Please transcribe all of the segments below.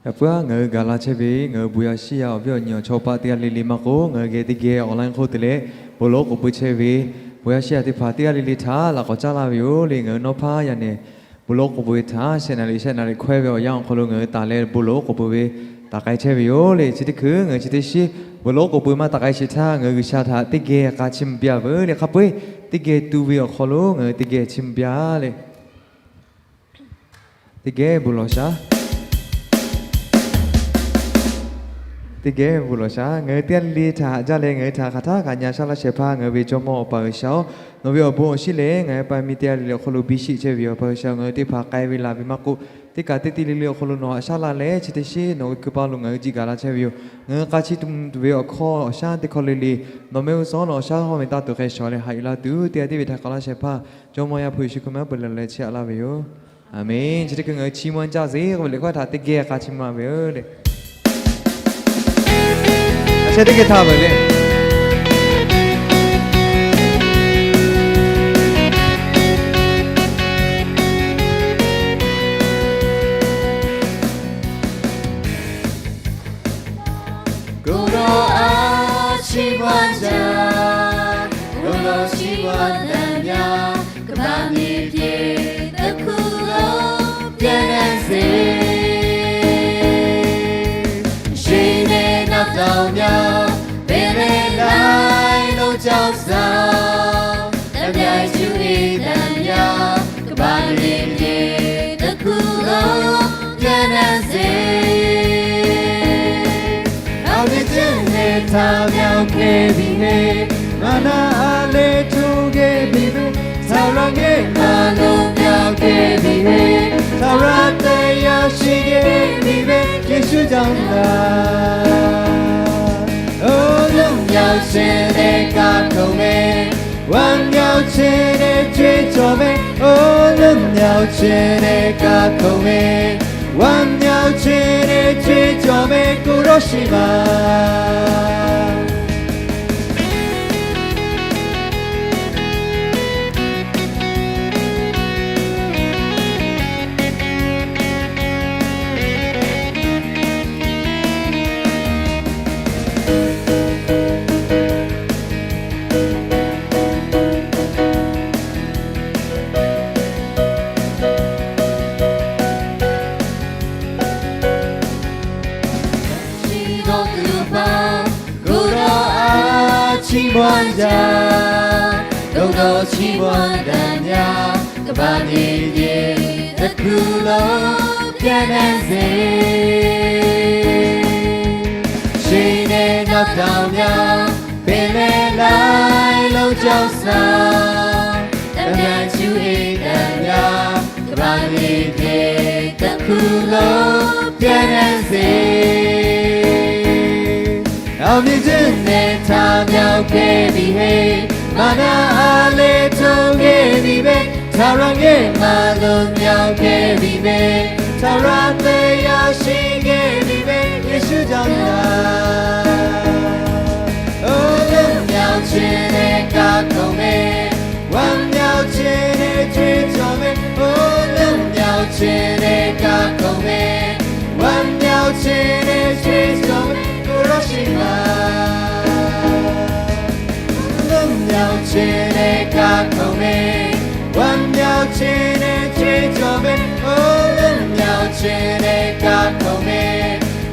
Aꞈ puiˉ aˉ ngaˬ hui gaˬ la chehˇ ve ngaˬ hui bon yaꞈ shiˉ yaˇ awˬ viˉ awˬ nyi awˬ chawˇ paˆ teˇ g'aˇ le le maˇ k'oˆ, ngaˬ hui geh teˇ geh online hk'oˆ te leh bon lawˉ k'oˍ pui chehˇ ve bon yaꞈ shiˉ yaˇ teˇ hpaˍ teˇ g'aˇ le le htaꞈ laꞈ k'awꞈ caˉ laˇ ve yoˬ le. Ngaˬ hui nawˉ hpaˇ yaˇ nehˬ bon lawˉ k'oˍ pui ve htaꞈ shehˆ naˍ riˍ shehˆ naˍ riˍ hkawehˇ ve awˬ yanˇ awˬ hk'aw lo ngaˬ hui taˍ leh bon lawˉ k'oˍ pui ve taˍ k'ai chehˇ ve yoˬ le. Chi teˇ hkui ngaˬ hui chi teˇ shiˉ bon lawˉ k'oˍ pui maˇ taˍ k'ai sheˍ htaˇ, ngaˬ hui G'uiˬsha htaꞈ teˇ geh k'a chiˇ mvuh piˇ a veuˬ le. Hk'a peu-eˬ teˇ geh tu ve awˬ hk'aw lo ngaˬ hui teˇ geh chiˇ mvuh piˇ a le. Teˇ geh bon lawˬ shaˍ. Teˇ geh bon lawˬ shaˍ. Ngaˬ hui teˇ g'aˇ le le htaꞈ haꞈ jaˇ leh ngaˬ hui htaꞈ hk'aˬ htaˇ kaꞈ nyi a shaˉ laˇ shehˍ hpaˇ ngaˬ hui ve Jawˇmawˇ Awˬ pa G'uiˬsha-oˬ, nawˬ ve awˬ bon awˬ shinˉ leh ngaˬ hui pa mi teˇ g'aˇ le le awˬ hk'aw lo biˇ sheˆ chehˇ ve yoˬ. Awˬ pa G'uiˬsha, ngaˬ hui teˇ hpaˍ k'ai ve laˬ ve maˇ k'oˆ, teˇ kaꞈ teˇ teˇ le le awˬ hk'aw lo nawˬ haꞈ shaˉ laˇ leh chi teˇ shiˉ nawˬ ve hkui paˇ lo ngaˬ hui jiˆ gaˬ la chehˇ ve yoˬ. Ngaˬ hui k'a chiˇ tuˬ ve awˬ hkawˇ awˬ shaˉ teˇ hkawˇ le le nawˬ mehˆ g'uˇ suhˍ nawˬ awˬ shaˉ hawˇ ve taˇ tuˬ hk'e shawˍ leh haꞈ yuˬ laˇ tuˬ, teˇ g'aˇ tiˉ ve htaꞈ k'awꞈ laˇ shehˍ hpaˇ Jawˇmawˇ Yaˇ hpu Yeˍsuˆ Hkriꞈ mehˆ g'uˇ suhˍ lo leh chiˇ aꞈ laˇ ve yoˬ. Aˍmenˍ. Chi teˇ hkui ngaˬ hui chi mvuh jaˇ zeˬ k'oˆ ve le hkawˇ htaꞈ teˇ geh k'a chiˇ mvuh ve yoˬ le. Chi teˇ geh htaˇ ve le. K'o, aˬ chi mvuh jaˇ, k'o, aˬ chi mvuh daꞈ jaˇ, kaꞈ baˬ ni hpeˇ teˇ hkuˇ lo pehˬ leh zeˬ, sheˍ nehˬ naˍ taˍ awˬ myaˇ pehˬ leh laiˉ lo caˇ suh, taˇ myaˇ cuˇ e daꞈ jaˇ, kaꞈ baˬ ni hpeˇ teˇ hkuˇ lo pehˬ leh zeˬ. Aˬ miˍ ceuˬ nehˬ htaꞈ myaꞈ hkeh piˇ ve, maˍ naˍ a leh hto geh piˇ ve, htaꞈ raˇ geh maˇ lo myaꞈ hkeh piˇ ve, htaꞈ raˇ teˇ yaˇ shiˍ geh piˇ ve, Yeˍsuˆ jaˇ laˇ. Oˬ, leuˆ myaꞈ chehˇ leh kaꞈ htoꞈ ve, Waꞈ myaꞈ chehˇ leh cuˇ cawˬ ve, oˬ, leuˆ myaꞈ chehˇ leh kaꞈ htoꞈ ve, waꞈ myaꞈ chehˇ leh cuˇ cawˬ ve k'o, lawˇ shiˍ maˍ. Chi dawˇ tuˬ pa, k'o, aˬ chi mvuh jaˇ, k'o, aˬ chi mvuh daꞈ jaˇ, kaꞈ baˬ ni hpeˇ teˇ hkuˇ lo pehˬ leh zeˬ, sheˍ nehˬ naˍ taˍ awˬ myaˇ pehˬ leh laiˉ lo caˇ suh, taˇ myaˇ cuˇ e daꞈ jaˇ, kaꞈ baˬ ni hpeˇ teˇ hkuˇ lo pehˬ leh zeˬ. Aˬ miˍ ceuˬ nehˬ htaꞈ myaꞈ hkeh piˇ ve, maˍ naˍ a leh hto geh piˇ ve, htaꞈ raˇ geh maˇ lo myaꞈ hkeh piˇ ve, htaꞈ raˇ teˇ yaˇ shiˍ geh piˇ ve, Yeˍsuˆ jaˇ laˇ. Oˬ, leuˆ myaꞈ chehˇ leh kaꞈ htoꞈ ve, waꞈ myaꞈ chehˇ leh cuˇ cawˬ ve, oˬ, leuˆ myaꞈ chehˇ leh kaꞈ htoꞈ ve, waꞈ myaꞈ chehˇ leh cuˇ cawˬ ve k'o, lawˇ shiˍ maˍ. Leuˆ myaꞈ chehˇ leh kaꞈ htoꞈ ve, waꞈ myaꞈ chehˇ leh cuˇ cawˬ ve, oˬ, leuˆ myaꞈ chehˇ leh kaꞈ htoꞈ ve,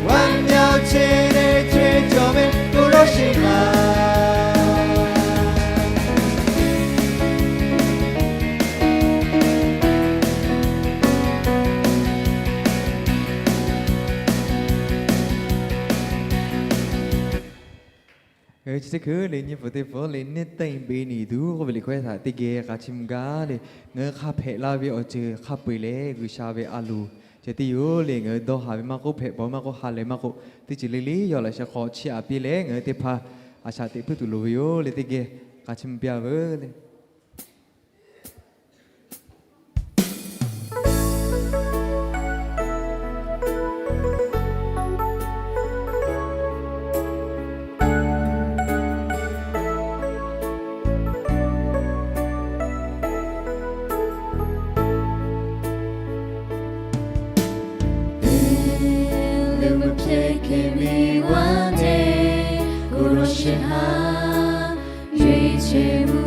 waꞈ myaꞈ chehˇ leh cuˇ cawˬ ve k'o, lawˇ shiˍ maˍ. Chi teˇ hkui le nyiˇ pfuhˍ teˇ pfuhˍ le နှစ်သိမ့်ပေးနေသူ k'oˆ ve liꞈ hkawehˇ htaꞈ teˇ geh k'a chiˇ mvuh gaˇ le. Ngaˬ hui hk'a hpehꞈ la ve awˬ ceuˬ hk'a peu-eˬ leh G'uiˬsha ve a loˍ ceh tiˉ yoˬ le. Ngaˬ hui dawˇ haˍ ve maˇ k'oˆ, hpehꞈ bawˬ maˇ k'oˆ, ha lehˬ maˇ k'oˆ, teˇ ceuˬ le le yawˇ laꞈ sheh hk'aw chiˇ aꞈ piˇ leh ngaˬ hui teˇ hpaˍ a shaꞈ teꞈ puiˉ tuˬ loˍ ve yoˬ le. Teˇ geh k'a chiˇ mvuh piˇ a veuˬ le. Hpehꞈ hk'e ve wˉ teˇ, k'o law shehˍ hpaˇ ရွေးချယ်မှု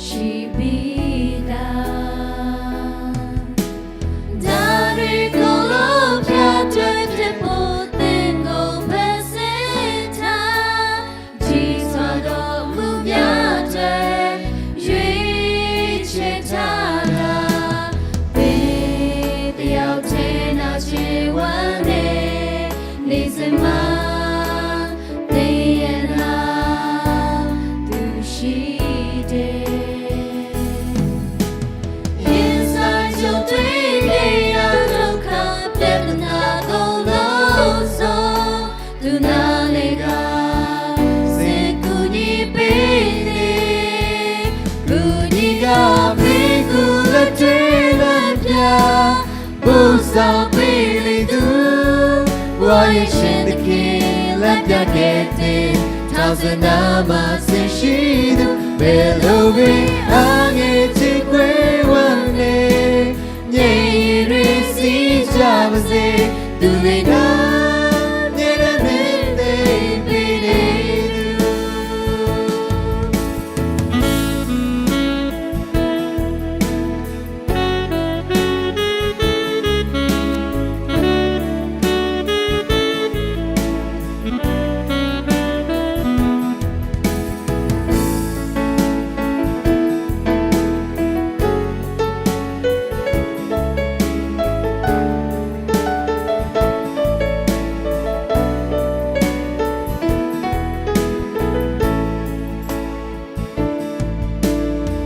ရှိပြီးသား။ ဒါတွေကို ဖြတ်ကျော်တဲ့ ဘုသင်ကို ဖယ်ဆစ်ထား၊ ကြီးစွာသော အမှုများအတွက် ရွေးချယ်ထားတာ၊ သင်တစ်ယောက်ထဲ နာကျင်ဝမ်းနည်း နေစဉ်မှာ သင်ရဲ့နာသူရှိတယ်။ ရင်ဆိုင်ကြုံတွေ့နေရာ ဒုက္ခပြဿနာ ကုန်လုံးစုံ သူနားလည်က စေကူညီပေးနေ၊ ကူညီက ပေးကူလက်တွေ့လမ်းပြ ပို့ဆောင်ပေးလေသူ ဘဝရဲ့ ရှင်သခင် လမ်းပြကယ်တင် ထောင့်စွဲနားမှာ ဆင်ရှိသူ ဘယ်လိုပင် အငယ်ချင်း ကွဲဝါနဲ့ မျက်ရည်တွေ စီးကြပါစေ၊ သူ့လေက မျက်နှာနဲ့ သင်ပေးနေသူ။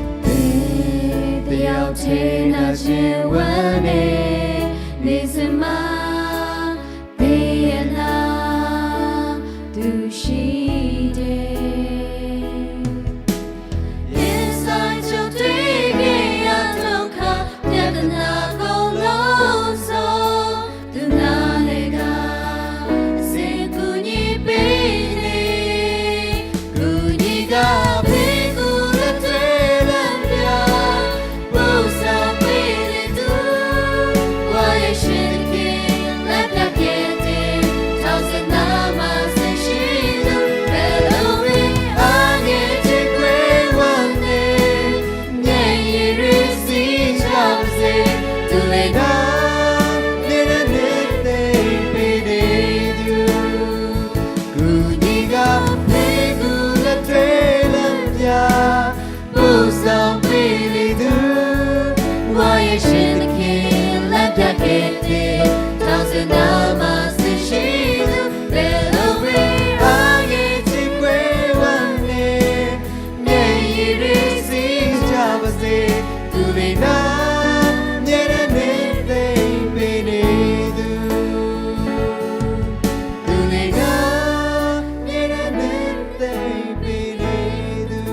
Thing တစ်ယောက်ထဲ နာကျင်ဝမ်းနည်း နေစဉ်မှာ သင်ရဲ့နာသူရှိတယ်။ ရင်ဆိုင်ကြုံတွေ့နေရာ ဒုက္ခပြဿနာ ကုန်လုံးစုံ သူနားလည်က စေကူညီပေးနေ၊ ကူညီက ပေးကူလက်တွေ့လမ်းပြ ပို့ဆောင်ပေးလေသူ ဘဝရဲ့ ရှင်သခင် လမ်းပြကယ်တင် ထောင့်စွဲနားမှာ ဆင်ရှိသူ ဘယ်လိုပင် အငယ်ချင်း ကွဲဝါနဲ့ မျက်ရည်တွေ စီးကြပါစေ၊ သူ့လေက မျက်နှာနဲ့ သင်ပေးနေသူ ကူညီက ပေးကူလက်တွေ့လမ်းပြ ပို့ဆောင်ပေးလေသူ ဘဝရဲ့ ရှင်သခင် လမ်းပြကယ်တင် ထောင့်စွဲနားမှာ ဆင်ရှိသူ ဘယ်လိုပင် အငယ်ချင်း ကွဲဝါနဲ့ မျက်ရည်တွေ စီးကြပါစေ၊ သူ့လေက မျက်နှာနဲ့ သင်ပေးနေသူ သူ့လေက မျက်နှာနဲ့ သင်ပေးနေသူ။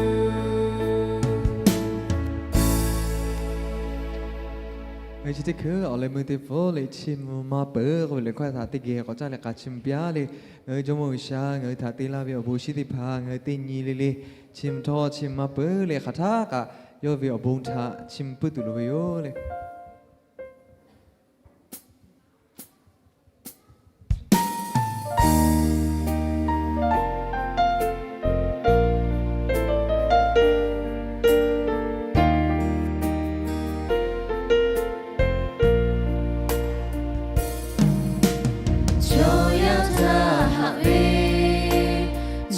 Ngaˬ chi teˇ hkui awˬ leh meuˇ teˇ hpfuhˇ le, chi mvuh maˇ peuˬ k'oˆ ve le, hkawˇ htaꞈ teˇ geh k'awꞈ caˇ leh k'a chi mvuh piˇ-a le. Ngaˬ hui Jawˇmawˇ G'uiˬsha, ngaˬ hui htaꞈ te laˇ ve awˬ bon shinˉ teˇ hpaˍ ngaˬ hui teˇ nyi le le, chi mvuh htawˇ chi mvuh maˇ peuˬ leh, hk'aˬ htaˇ kaꞈ yawˇ ve awˬ bon htaꞈ chi mvuh puiˉ tuˬ loˍ ve yoˬ le. Chaw yaˇ htaꞈ haꞈ ve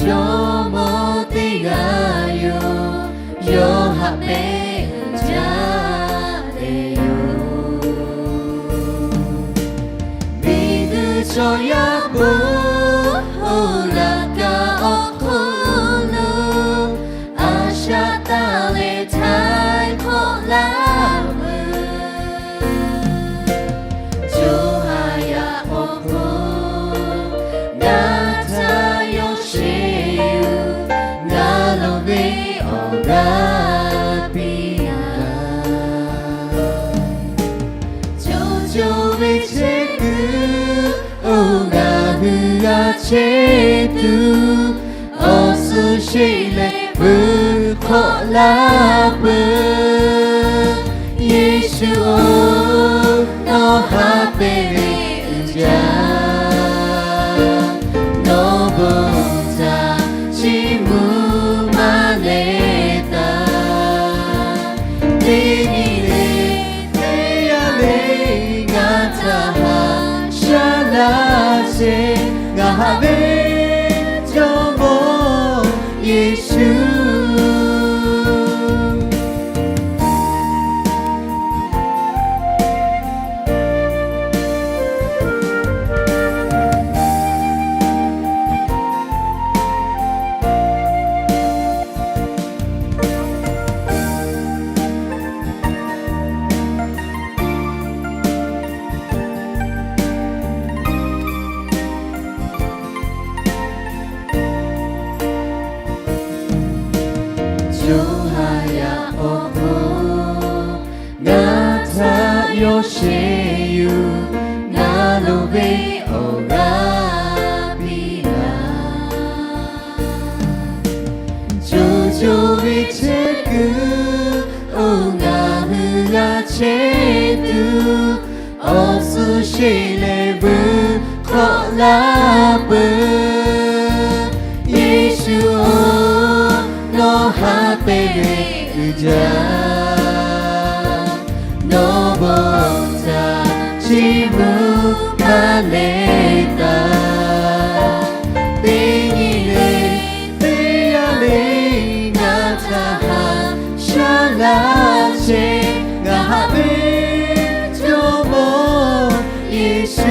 jawˇmawˇ teˇ g'aˇ yoˬ, yawˇ haꞈ pehnˇ jaˇ ve yoˬ. Miˬguiˬ chaw yaˇ po oˇ laꞈ ka awˬ hk'aw lo, a shaꞈ taˍ leh htaiˍ hk'awꞈ laˇ peuˬ. Chaw haˍ yaꞈ k'awꞈ hk'aw, ngaˬ htaꞈ yawˇ sheˍ yoˬ, ngaˬ lawˬ ve awˬ g'aˇ piˇ laˇ. Co co ve chehˇ kuiˬ, oˇ ngaˬ hui g'a chehˇ tuˬ, awˬ suhˍ sheˆ leh vuiˬ hk'awꞈ laˇ peuˬ. Yeˍsuˆ-oˬ, nawˬ haꞈ pehnˇ ve uiˍ jaˇ yuˬ, ngaˬ loˍ ve awˬ g'aˇ piˇ laˇ. Co co ve chehˇ kuiˬ, oˇ ngaˬ hui g'a chehˇ tuˬ, awˬ suhˍ sheˍ leh vuiˬ hk'awꞈ laˇ peuˬ. Yeˍsuˆ-oˬ, nawˬ haꞈ pehnˇ ve uiˍ jaˇ, nawˬ bon htaꞈ chiˇ mvuh maˇ leh taˍ. Teˇ nyi le, teˇ yanˇ le, ngaˬ htaꞈ haꞈ shaˉ laˇ chehˇ, ngaˬ haꞈ ve Jawˇmawˇ Yeˍsuˆ.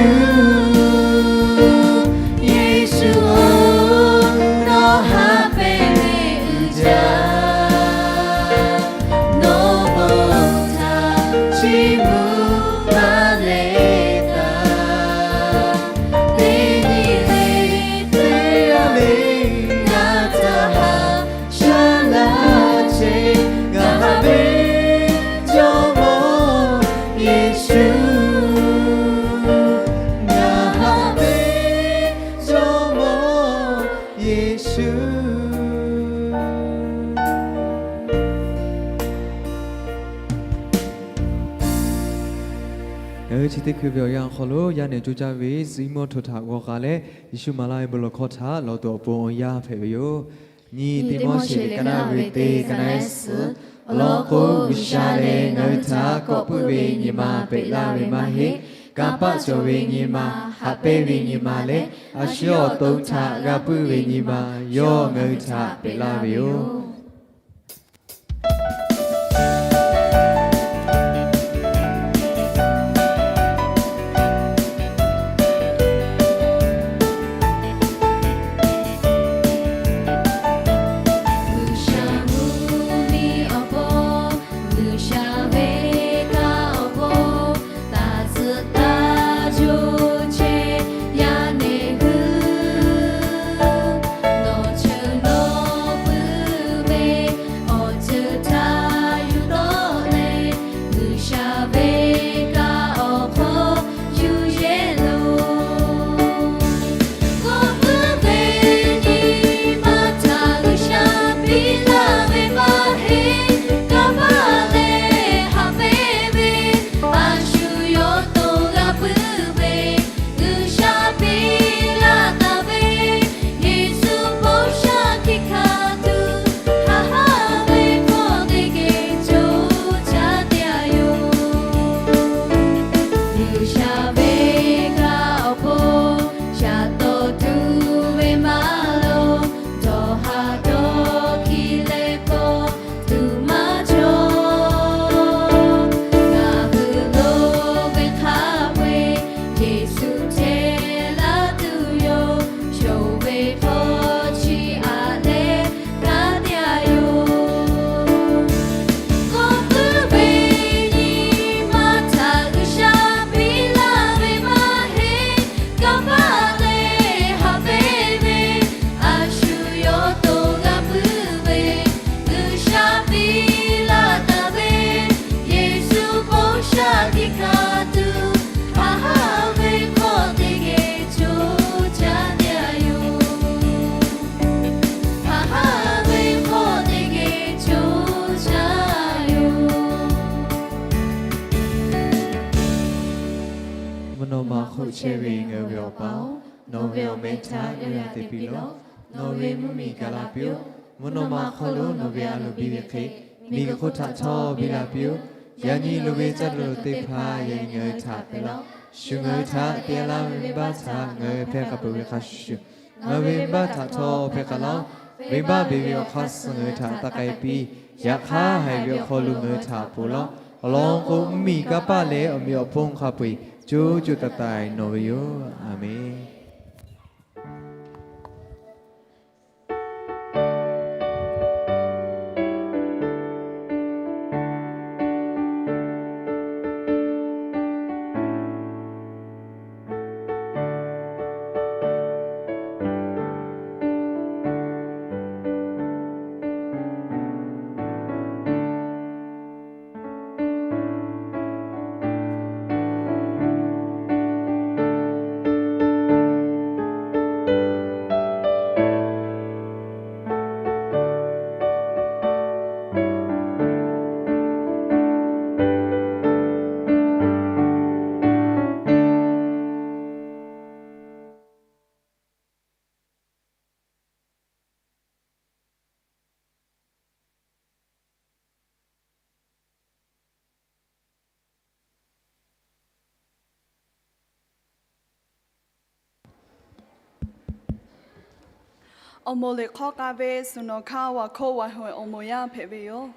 Yeˍsuˆ-oˬ, nawˬ haꞈ pehnˇ ve uiˍ jaˇ, nawˬ bon htaꞈ chiˇ mvuh maˇ leh taˍ. Teˇ nyi le, teˇ yanˇ le, ngaˬ htaꞈ haꞈ shaˉ laˇ chehˇ, ngaˬ haꞈ ve Jawˇmawˇ Yeˍsuˆ, ngaˬ haꞈ ve Jawˇmawˇ Yeˍsuˆ. Ngaˬ hui chi teˇ hkui ve awˬ yanˇ awˬ hk'aw lo yaˇ nehˬ co caˇ ve Siˉmonˇ htoꞈ htaꞈ g'aw k'ai leh, Yeˍsuˆ maˍ laˇ ve bon lawˬ hkawˇ htaꞈ lawˬ tuˬ awˬ pon awˬ yanˇ hpehꞈ ve yoˬ. Nyi Tiˆmoˉseˍ liꞈ ka naˆ ve teˇ ka naˆ suhˍ, awˬ lawn k'o, G'uiˬsha lehˬ ngaˬ hui htaꞈ kawꞈ puiˉ ve nyi ma peꞈ laˇ ve maˇ heˆ. Kanˇ paˆ cawˬ ve nyi ma, haꞈ pehnˇ ve nyi ma leh, a shu yawˇ awˬ to htaꞈ g'a puiˉ ve nyi ma, yawˇ ngaˬ hui htaꞈ peꞈ laˇ ve yoˬ. G'uiˬsha mvuhˇmiˬ awˬ pon, G'uiˬsha ve kaꞈ awˬ pon, taˍ tcuhꞈ taˍ co chehˇ yaˇ nehˬ hui. Nawˬ cheuˬ nawˬ puiˉ ve awˬ ceuˬ htaꞈ yuˬ tawˆ leh, G'uiˬsha ve kaꞈ awˬ hk'aw yuˬ yehˇ loˬ. Kawꞈ puiˉ ve nyi ma htaꞈ G'uiˬsha piˇ laˇ ve maˇ heˆ. Kanˇ paˆ leh haꞈ pehnˇ ve, a shu yawˇ to g'a puiˉ ve, G'uiˬsha piˇ laˇ taˍ ve, Yeˍsuˆ bon shaˉ hkiˆ hkanˍ tuˬ, haꞈ haˉ ve hkawˇ teˇ geh co caˇ te a yoˬ. G'uiˬsha ve kaꞈ awˬ pon, shaˍ tawˍ tuˬ ve maˇ loˍ, dawˬ haꞈ dawˬ hkiˇ leh kawꞈ tuˬ maˇ cawˬ. Ngaˬ hui lo ve hk'a peu-eˬ, Yeˍsuˆ chehˇ laˇ tuˬ yoˬ. Shoˍ ve hk'aw chi aꞈ leh kaˇ te a yoˬ. Kawꞈ puiˉ ve nyi ma htaꞈ G'uiˬsha piˇ laˇ ve maˇ heˆ. Kanˇ paˆ leh haꞈ pehnˇ ve, a shu yawˇ to g'a puiˉ ve, G'uiˬsha piˇ laˇ taˍ ve, Yeˍsuˆ bon shaˉ hkiˆ hkanˍ tuˬ, haꞈ haˉ ve hkawˇ teˇ geh co caˇ te a yoˬ. Haꞈ haˉ ve hkawˇ teˇ geh co caˇ yoˬ. Mvuhˇ naw ma hk'oˆ chehˇ ve ngaˬ hui ve Awˬ pa-oˬ, nawˬ ve awˬ meh htaꞈ yawˆ yan te piˇ lawˬ. Nawˬ ve mvuhˇmiˬ gaˬ la piˇ-oˆ. Mvuhˇ naw ma hk'aw lo nawˬ ve a loˍ biˇ ve hk'e, miˬguiˬ hk'oˆ htaꞈ htawˇ biˇ la piˇ-oˆ. Yaꞈ nyi loˍ ve caˇ tuˬ loˍ teˇ hpaˍ yaꞈ nyi ngaˬ hui htaꞈ hpehꞈ laˇ-oˆ. Shu ngaˬ hui htaꞈ te laˇ ve venˇbaˆ htaꞈ ngaˬ hui hpehˇ k'a peuˬ ve hk'a shuˍ shuˍ, ngaˬ hui ve venˇbaˆ htaꞈ htawˇ hpehˇ k'a laˇ-oˆ. Venˇbaˆ beˬ ve awˬ hk'aˇ suh ngaˬ hui htaꞈ taˇ k'ai piˇ. Yaꞈ hk'aˇ, haiˬ ve awˬ hk'aw lo ngaˬ hui htaꞈ ponˬ laˇ-oˆ. Awˬ lawn k'o, mvuhˇmiˬ, kanˇ paˆ leh awˬ meꞈ awˬ hponˇ hk'a peu-eˬ co co taiˍ taiˍ nawˬ ve yoˬ. Aˬmenˍ. Awˬ moˍ liꞈ hk'aw k'a ve suhˍ nawˬ hkanˇ Waˬ hkoˆ Waˬ hoꞈ awˬ moˍ yaˇ hpehꞈ ve yoˬ.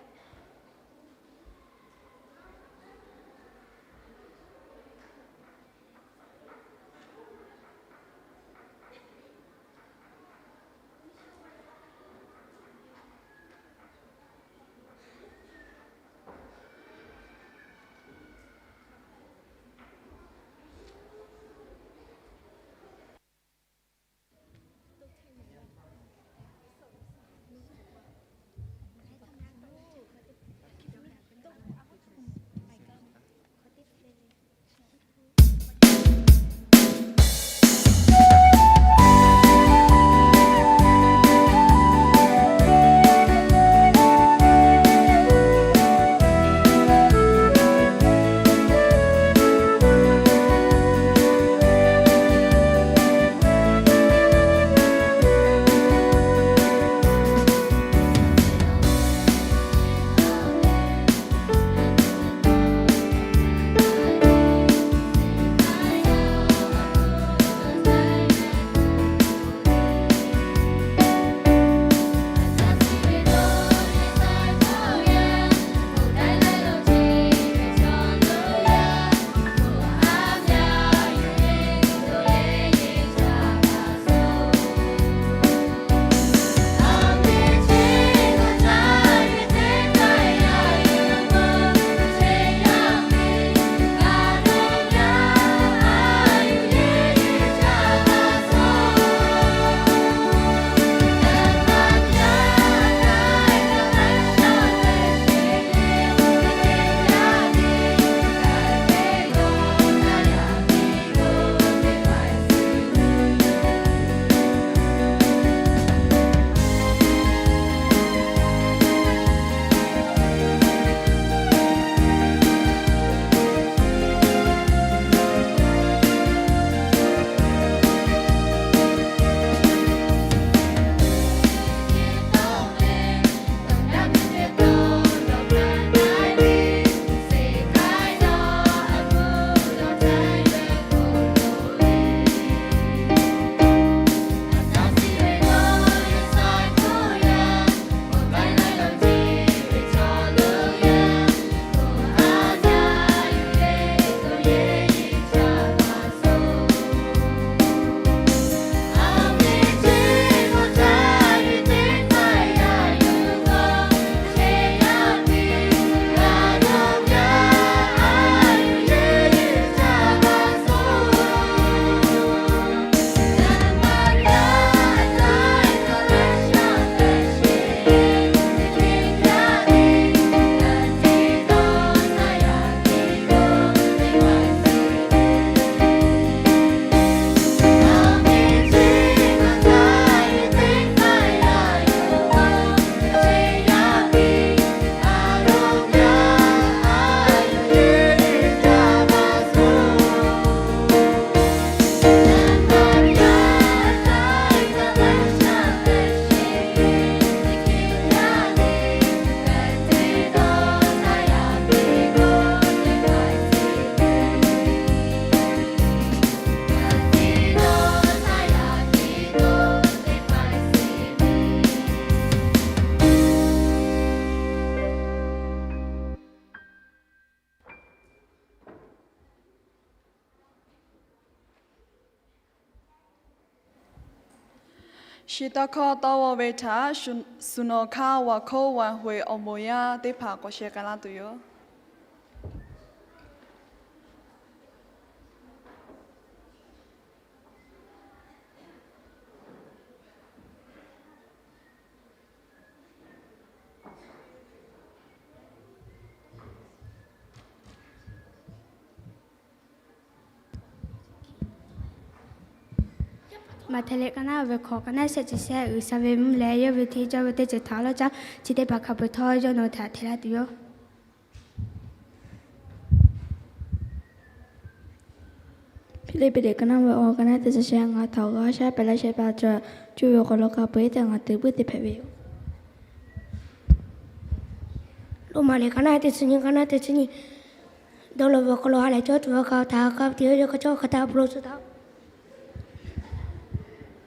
Shiˍ tawˇ hkawˇ tawˇ g'aw ve htaꞈ suhˍ nawˬ hkanˇ Waˬ hkoˆ Waˬ hoꞈ awˬ moˍ yaˇ teˇ hpaˍ k'awꞈ sheh k'ai laˇ tuˬ yoˬ. Maꞈhtehˍ liꞈ ka naˆ ve hkawꞈ, ka naˆ shehˆ chi shehˆ, G'uiˬsha ve mvuhˇ leh yawˇ ve hteˇ cawˇ ve teˇ ceuˬ htaꞈ awˉ lawˉ caˇ chi teˇ hpaˍ hk'a peu-eˬ htawˇ yawˇ nawˬ htaꞈ hteꞈ laˇ tuˬ yoˬ. Hpiˇliˇpiˆ liꞈ ka naˆ ve awˬ ka naˆ teˇ chi shehˆ, ngaˬ htaꞈ awˬ g'aˇ shaˉ pehˍ laˇ shehˍ hpaˇ cawˬ cuˇ ve awˬ hk'aw lo hk'a peu-eˬ teˇ ngaˬ tuˬ puiˉ teˇ hpehꞈ ve yoˬ. Roˉmaꞈ liꞈ ka naˆ teˇ chi nyi, ka naˆ teˇ chi nyi, dawˇ law ve awˬ hk'aw lo ha lehˬ cawˇ tuˬ ve hk'a htaꞈ ka tiꞈ ve yawˇ hk'a cawˇ hk'a htaꞈ hpu lo suh taˍ-oꞈ.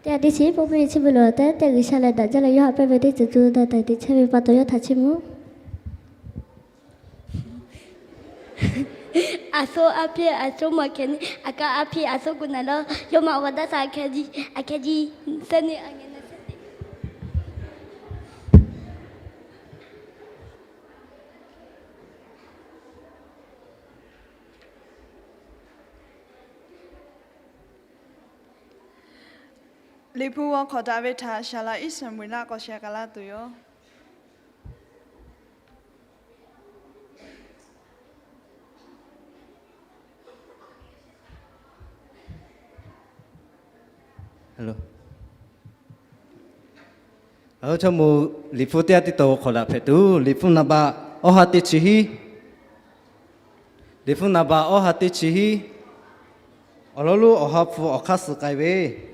Teˇ g'aˇ teˇ chi, pawˆ piˇ ve chi beuꞈ lo tehꞈ, teˇ G'uiˬsha lehˬ daꞈ jaˇ leh yawˇ haꞈ pehnˇ ve teˇ ceuˬ co taiˍ teꞈ chehˇ ve pa taw yawˇ htaꞈ chiˇ mvuh. Aˬ so aˉ piˇ aˬ so maˬ hkeh nyi, aˬ kaˉ aˉ piˇ aˬ so kuˬ naˍ lawˇ, yawˇ maˬ awˬ g'aˇ daꞈ taˍ hkeh ji, aˬ hkeh ji, suhˉ nyi aˬ nyi na suhˉ teꞈ. Liꞈ hpu g'aw hk'awꞈ daꞈ ve htaꞈ Saˍ laꞈ Iˉsaˍmuˍeˍlaˆ k'awꞈ sheh k'ai laˇ tuˬ yoˬ. Liꞈ hpu teˇ g'aˇ teˇ taw hk'awꞈ daꞈ hpehꞈ tuˬ, Liꞈ hpu naˍ baꞈ awˬ ha teˇ chi hiˉ, Liꞈ hpu naˍ baꞈ awˬ ha teˇ chi hiˉ, awˬ lawn lonˉ Awˬ ha hpu awˬ hk'aˇ suh k'ai ve,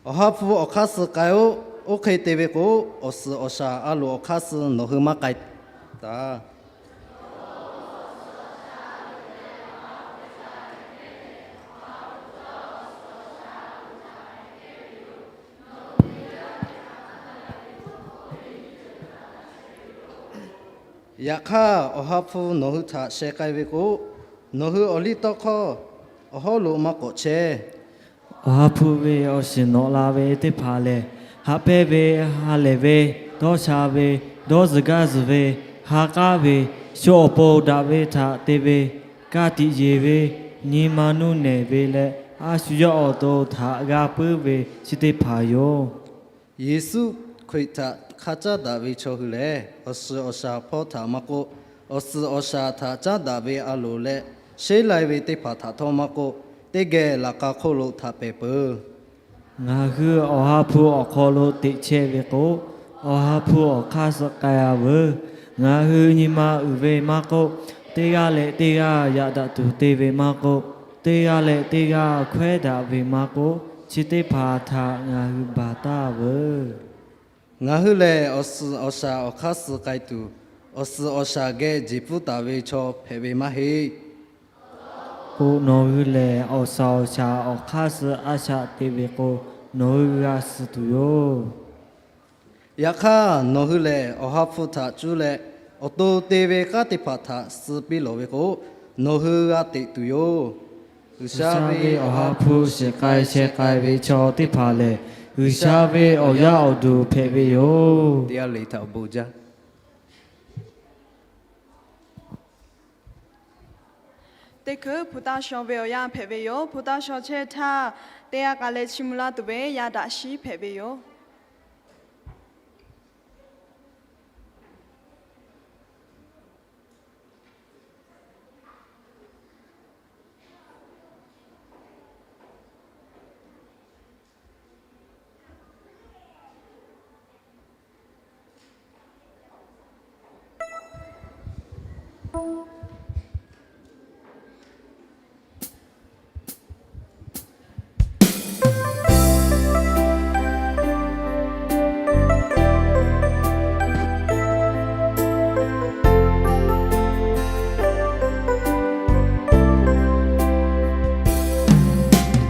Awˬ ha hpu awˬ hk'aˇ suh k'ai-oˆ. Oˇ hk'e te ve k'o, awˬ suhˍ awˬ shaˍ a loˍ awˬ hk'aˇ suh nawˬ hui maˇ k'ai taˍ. Yaꞈ hk'aˇ, Awˬ ha hpu nawˬ hui htaꞈ sheh k'ai ve k'o, nawˬ hui awˬ liˇ tawˇ hkawˇ awˬ hawˉ lo maˇ k'awꞈ chehˇ. Awˬ ha hpu ve awˬ shiˍ nawꞈ la ve teˇ hpaˍ lehˬ, haꞈ pehnˇ ve, ha lehˬ ve, dawˇ sha ve, dawˇ zuhˬ gaˇ zuhˬ ve, ha k'aˉ ve, shu awˬ pon daꞈ ve htaꞈ te ve, ka tiꞈ yeˬ ve, nyi ma nuˇ nehˬ ve leh, a shu yawˇ awˬ to htaꞈ g'a puiˉ ve chi teˇ hpaˍ yoˬ. Yeˍsuˆ Hkriꞈ htaꞈ hk'a caˉ daꞈ ve chaw hui lehˬ, awˬ suhˍ awˬ shaˍ hpawˇ htaꞈ maˇ k'oˆ, awˬ suhˍ awˬ shaˍ htaꞈ caˉ daꞈ ve a loˍ leh sheˉ lai ve teˇ hpaˍ htaꞈ htawˇ maˇ k'oˆ, teˇ geh laꞈ k'a hk'oˆ lo htaꞈ pehˍ peuˬ. Ngaˬ hui Awˬ ha hpu awˬ hk'aw lo teꞈ chehˇ ve k'o, Awˬ ha hpu awˬ hk'aˇ suh k'ai-a veuˬ. Ngaˬ hui nyi ma uiˍ ve maˇ k'oˆ, teˇ g'aˇ leh teˇ g'aˇ yaꞈ daꞈ tuˬ te ve maˇ k'oˆ, teˇ g'aˇ leh teˇ g'aˇ hkawehˉ daꞈ ve maˇ k'oˆ, chi teˇ hpaˍ htaꞈ ngaˬ hui baˬ taˍ veuˬ. Ngaˬ hui lehˬ, awˬ suhˍ awˬ shaˍ awˬ hk'aˇ suh k'ai tuˬ, awˬ suhˍ awˬ shaˍ geh jeˬ pfuhˇ taˍ ve chaw hpehꞈ ve maˇ heˆ. K'o, nawˬ hui lehˬ awˬ suhˍ awˬ shaˍ awˬ hk'aˇ suh a shaꞈ te ve k'o, nawˬ hui g'a suh tuˬ yoˬ. Yaꞈ hk'aˇ, nawˬ hui lehˬ Awˬ ha hpu htaꞈ cuˇ leh, awˬ to te ve kanˉ teˇ hpaˍ htaꞈ suh piˇ lawˬ ve k'o, nawˬ hui g'a teꞈ tuˬ yoˬ. G'uiˬsha ve Awˬ ha hpu shiˍ k'ai sheh k'ai ve chaw teˇ hpaˍ lehˬ, G'uiˬsha ve awˬ yaˇ awˬ duˬ hpehꞈ ve yoˬ. Teˇ g'aˇ leh htaꞈ awˬ bon jaˇ. Teˇ hkui hpu taˇ shaw ve awˬ yanˇ hpehꞈ ve yoˬ. Hpu taˇ shaw chehˇ htaˇ, teˇ g'aˇ k'ai leh chiˇ mvuh laˇ tuˬ ve yaˇ daꞈ shiˉ hpehꞈ ve yoˬ.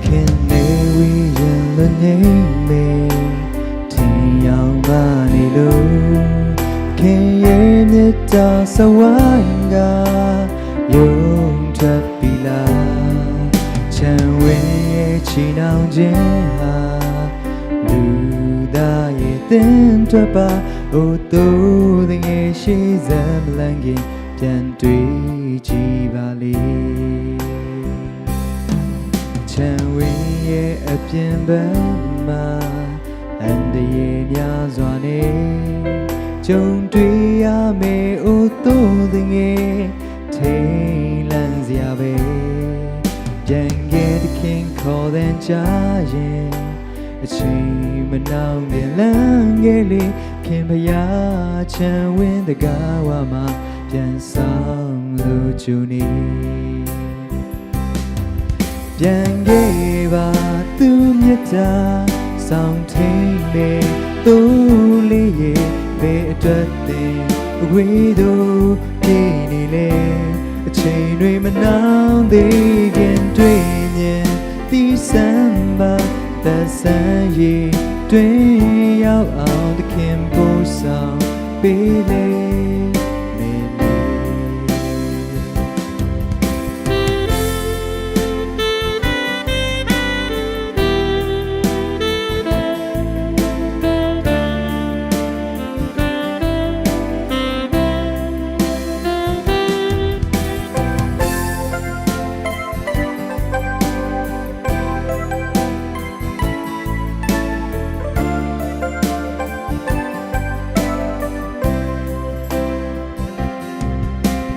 Hk'e ne ve yaꞈ leh ne me, ထင်ယောင်ပါနေလို့ ခင်ရဲ့မေတ္တာ စဝါငါ ယုံထွက်ပြီလား။ ခြံဝင်းရဲ့ ချီနှောင်ခြင်းဟာ လူသားရဲ့ သင်ထွက်ပါ။ အို သို့တငယ် ရှေ့ဆက်မလှမ်းခင် ပြန်တွေ့ကြည့်ပါလေ။ ခြံဝင်းရဲ့ အပြင်ဘက်မှာ အန္တရာယ်များစွာနဲ့ ကြုံတွေ့ရမယ်။ အို သို့တငယ် ထိတ်လန့်စရာပဲ။ ပြန်ခဲ့ သခင်ခေါ်သံကြားရင် အချိန်မနှောင်းပင် လှမ်းခဲ့လေ။ ခင်ဘုရား ခြံဝင်းတံခါးဝမှာ ပြန်ဆောင်လိုကြိုနေ။ ပြန်ခဲ့ပါ သူ့မေတ္တာ စောင့်ထိန်းတဲ့ သိုးလေးရေ ဘယ်အတွက်သင် အဝေးသို့ ပြေးနေလဲ။ အချိန်တွေ မနှောင်းသေးခင် တွေ့မြင် သတိဆင်ပါ။ သက်ဆိုင်ရည်တွင်းရောက်အောင် သခင်ပို့ဆောင်ပေးလေ မ့ၢ်လေ။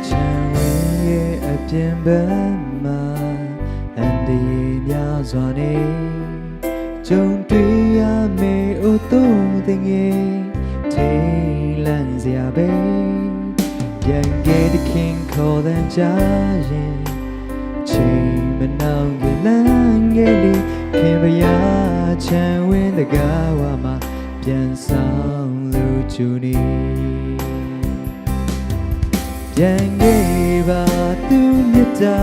ခြံဝင်းရဲ့အပြင်ဘက်မှာ အန္တရာယ်များစွာနဲ့ ကြုံတွေ့ရမယ့် အိုးသူငယ် ထိတ်လန့်စရာပဲ။ ပြန်ကယ်သခင်ခေါ်သံကြားရင် အချိန်မနှောင့်ခင် လှမ်းငယ်လေး ခင်ဘုရားခြံဝင်းတံခါးဝမှာ ပြန်ဆောင်လူကြိုနေ။ ပြန်ခဲ့ပါ သူ့မေတ္တာ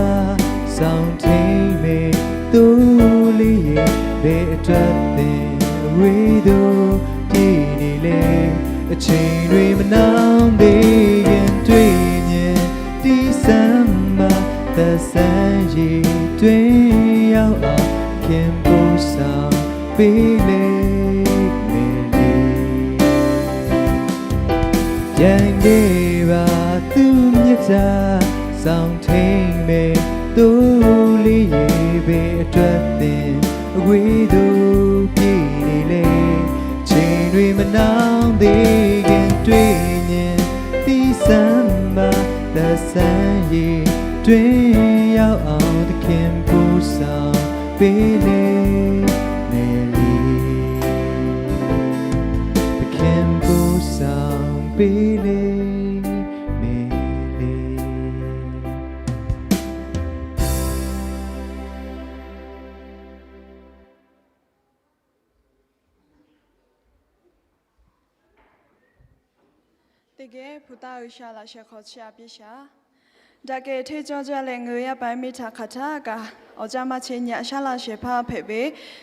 စောင့်ထိန်းမယ် သိုးလေးရေ ဘယ်အတွက်သင် အဝေးသို့ပြေးနေလဲ။ အချိန်တွေမနှောင့်သေးခင် တွေ့မြင်သတိစမ်းပါ။ သက်ဆိုင်ရည်တွင်းရောက်အောင် ခင်ပို့ဆောင်ပေးလိမ့်မယ်လေ။ ပြန်ခဲ့ပါ သူ့မေတ္တာ စောင့်ထိန်းမယ် သိုးလေးရေ ဘယ်အတွက်သင် အဝေးသို့ပြေးနေလဲ။ ချိန်တွေမနှောင့်သေးခင် တွေ့မြင်သတိစမ်းပါ။ သက်ဆိုင်ရည်တွင်းရောက်အောင် သခင်ပို့ဆောင်ပေးလိမ့်မယ်လေ။ သခင်ပို့ဆောင်ပေးလိမ့်မယ်လေ။ တကယ် Hpu Taˇ G'uiˬsha laꞈ sheh hk'aw chiˇ aꞈ piˇ shaˍ. Daꞈ kehˬ hteˇ cawˇ jaˇ leh ngaˬ hui yaˇ paˍ yaˇ miˇ htaꞈ hk'aˬ htaˇ kaꞈ awˬ caˇ maˇ chehˇ nyi aꞈ shaˉ laˇ shehˍ hpaˇ hpehꞈ ve,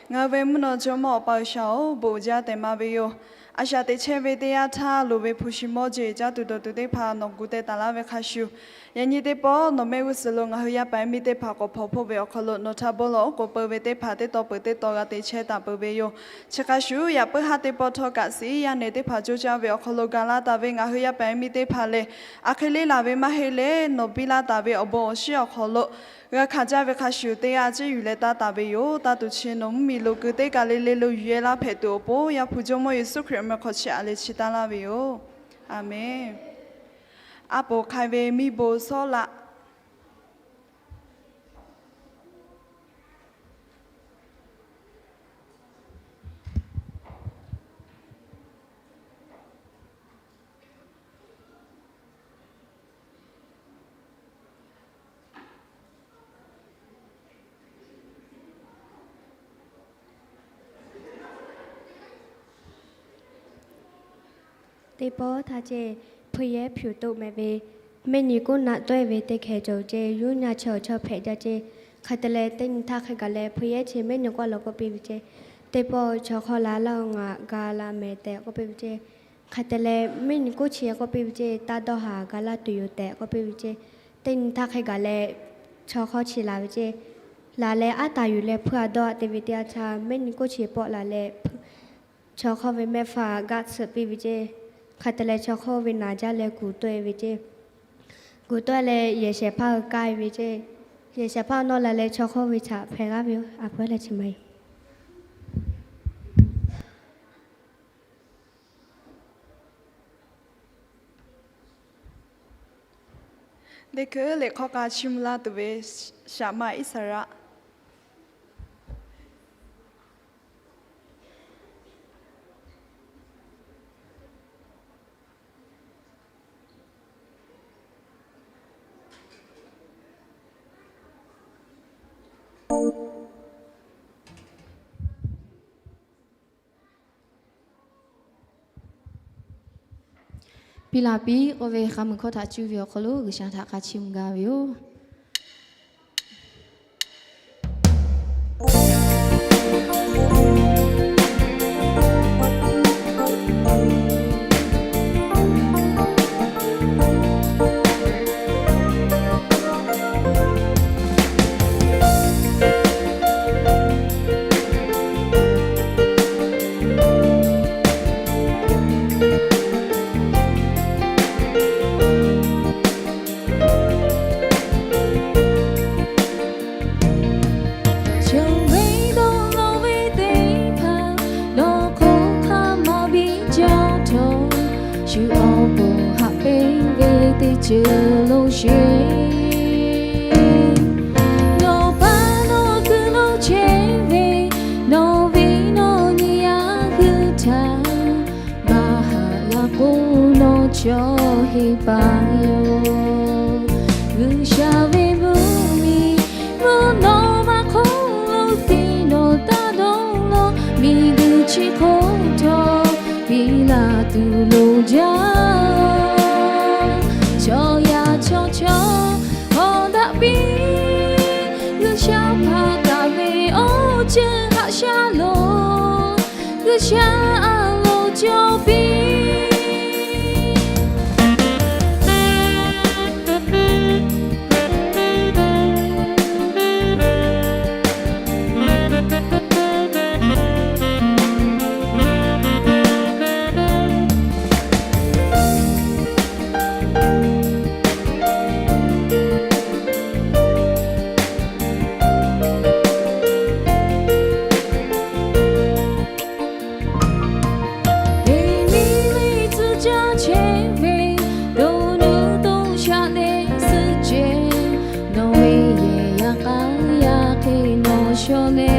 ngaˬ hui ve mvuhˇ naw jawˇmawˇ Awˬ pa G'uiˬsha-oˬ, bon uiˍ jaˇ tehꞈ maˍ ve yoˬ. A shaꞈ teꞈ chehˇ ve teˇ yanˇ htaˇ, loˍ ve hpu shi mawˇ jeˬ caˇ tuˬ dawˬ tuˬ teˇ hpaˍ nawˬ gu teh taˍ laˇ ve hk'a shuˍ, yaꞈ nyi teˇ pawˆ nawˬ mehˆ g'uˇ suhˍ lo ngaˬ hui yaˇ paˍ yaˇ miˇ teˇ hpaˍ k'awꞈ hpawnˬ hpoˆ ve awˬ hk'aw lo, nawˬ htaꞈ bon lawˬ oˉ k'oˍ peu ve teˇ hpaˍ teˇ taw peuˬ teˇ taw g'a te chehˇ taˍ peuˬ ve yoˬ. Chi hk'a shuˍ, yaꞈ puiˉ haˉ teˇ pawˆ htawˇ kaꞈ, suhˉ yaˇ nehˬ teˇ hpaˍ coˇ caˇ ve awˬ hk'aw lo ga laˇ taˍ ve ngaˬ hui yaˇ paˍ yaˇ miˇ teˇ hpaˍ lehˬ, aˬ hk'e le laˬ ve maˇ heˆ leh, nawˬ biˇ laˇ taˍ ve awˬ bon awˬ shinˉ awˬ hk'aw lo g'a hkanˍ jaˇ ve hk'a shuˍ, teˇ g'aˇ ciˇ yuˬ leh taˇ taˍ ve yoˬ. Taˇ tuˬ chi nawˬ mvuhˇmiˬ lo keu teˇ kaˬ le le lo yuˬ yehˇ laˇ hpehꞈ tuˬ awˬ pon, Yaˇ hpu Jawˇmawˇ Yeˍsuˆ Hkriꞈ awˬ meh hk'aw chiˇ aꞈ leh chi taˇ laˇ ve yoˬ. Aˬmenˍ. A poˍ hk'ai ve miˇ bon sawˉ laꞈ. Teˇ pawˆ htaˇ ceˇ, hpui yehˇ hpyuˍ toˆ meh ve, mehˆ nyi kuˉ naˆ tawehˇ ve teˇ hkeh cawˬ ceˇ, yuˇ nyaˇ chi awˬ chawˇ hpehꞈ jaˇ ceˇ. Hk'e te leh, teˇ nyi htaˇ hk'e gaˬ leh hpui yehˇ chi mehˆ nyi k'awˇ lo k'oˆ piˇ ve ceˇ, teˇ pawˆ chaw hk'awˇ la laˇ-oˬ, ngaˬ ga la mehˍ tehꞈ k'oˆ piˇ ve ceˇ. Hk'e te leh, mehˆ nyi kuˉ chi k'oˆ piˇ ve ceˇ, taˇ dawˇ haˍ, ga laˇ tuˬ yoˬ tehꞈ k'oˆ piˇ ve ceˇ. Teˇ nyi htaˇ hk'e gaˬ leh, chaw hk'awˇ chi laˬ ve ceˇ. Laˬ leh aˉ taˍ yuˬ leh hpui a dawˇ a te ve teˇ yanˇ htaˇ, mehˆ nyi kuˉ chi pawˆ laˬ leh, chaw hk'awˇ ve mehˆ hpfuhˇ gaˆ tsuhꞈ piˇ ve ceˇ. Hk'e te leh, chaw hk'awˇ ve naˍ jaˇ leh kuˬ tawehˇ ve ceˇ. Kuˬ tawehˇ leh, yehˬ shehˍ hpaˇ hui k'ai ve ceˇ. Yehˬ shehˍ hpaˇ nawˇ la leh chaw hk'awˇ ve htaꞈ hpehꞈ g'aˇ ve yoˬ. A pui leh chi ma yoˬ. Teˇ hkui liꞈ hk'aw k'a chiˇ mvuh laˇ tuˬ ve Shaˍ ma Iˉsaˍreˍlaˆ. Piˇ laˇ piˇ k'oˆ ve hk'a mui hkawˇ htaꞈ cuˇ ve awˬ hk'aw lo G'uiˬsha htaꞈ k'a chiˇ mvuh gaˇ ve yoˬ. Ceuˬ lo sheˍ. Nawˬ pa nawˬ kuiˬ lo chehˇ ve, nawˬ ve nawˬ nyi yaˇ hui htaꞈ baˬ haꞈ g'a k'o, nawˬ chaw heˍ paˍ yoˬ. G'uiˬsha ve mvuhˇmiˬ mvuhˇ naw ma hk'oˆ lo tiˉ nawˬ taˇ dawˇ law, miˬguiˬ chi hk'oˆ htawˇ piˇ laˇ tuˬ loˍ jaˇ. Chaw yaˇ chaw chaw hawˍ daꞈ piˇ, G'uiˬsha hpanˍ taˍ ve awˬ ceuˬ haꞈ shaˉ loˬ. G'uiˬsha a loˍ cawˬ piˇ. Eˬ, miˬ ve tcuh caˇ chehˇ ve, dawˇ nuˇ toˇ shaꞈ leh suhˆ ceh, nawˬ ve yehˬ yaˇ k'aˉ yaˇ hk'e nawˬ shaw leh,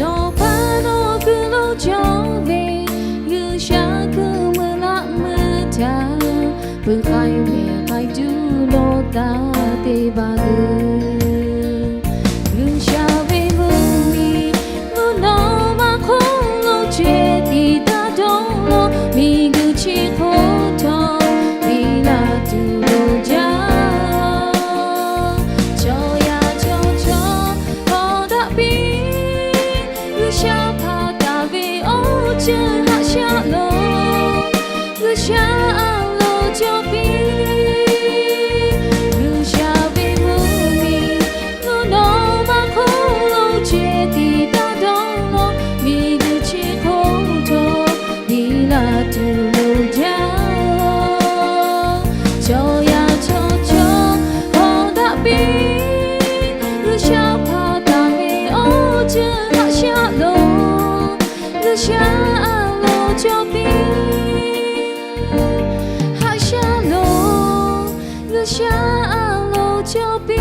nawˬ pa nawˬ kuiˬ lo cawˬ ve, G'uiˬsha kuiˬ meuˇ laꞈ meuˇ htaꞈ peuˬ k'ai mehˍ k'ai tuˬ nawˬ taˇ te baˬ g'uiˬ. G'uiˬsha ve mvuhˇmiˬ mvuhˇ naw ma hk'oˆ lo ceh tiˉ taˇ dawˇ law, miˬguiˬ chi hk'oˆ htawˇ piˇ laˇ tuˬ loˍ jaˇ. Chaw yaˇ chaw chaw hawˍ daꞈ piˇ, G'uiˬsha hpanˍ taˍ ve awˬ ceuˬ haꞈ shaˉ loˬ. G'uiˬsha a loˍ cawˬ piˇ. G'uiˬsha ve mvuhˇmiˬ mvuhˇ naw ma hk'oˆ lo ceh tiˉ taˇ dawˇ law, miˬguiˬ chi hk'oˆ htawˇ piˇ laˇ tuˬ loˍ jaˇ. Chaw yaˇ chaw chaw hawˍ daꞈ piˇ, G'uiˬsha hpanˍ taˍ ve awˬ ceuˬ haꞈ shaˉ loˬ. G'uiˬsha a loˍ cawˬ piˇ, haꞈ shaˉ loˬ. G'uiˬsha a loˍ cawˬ piˇ.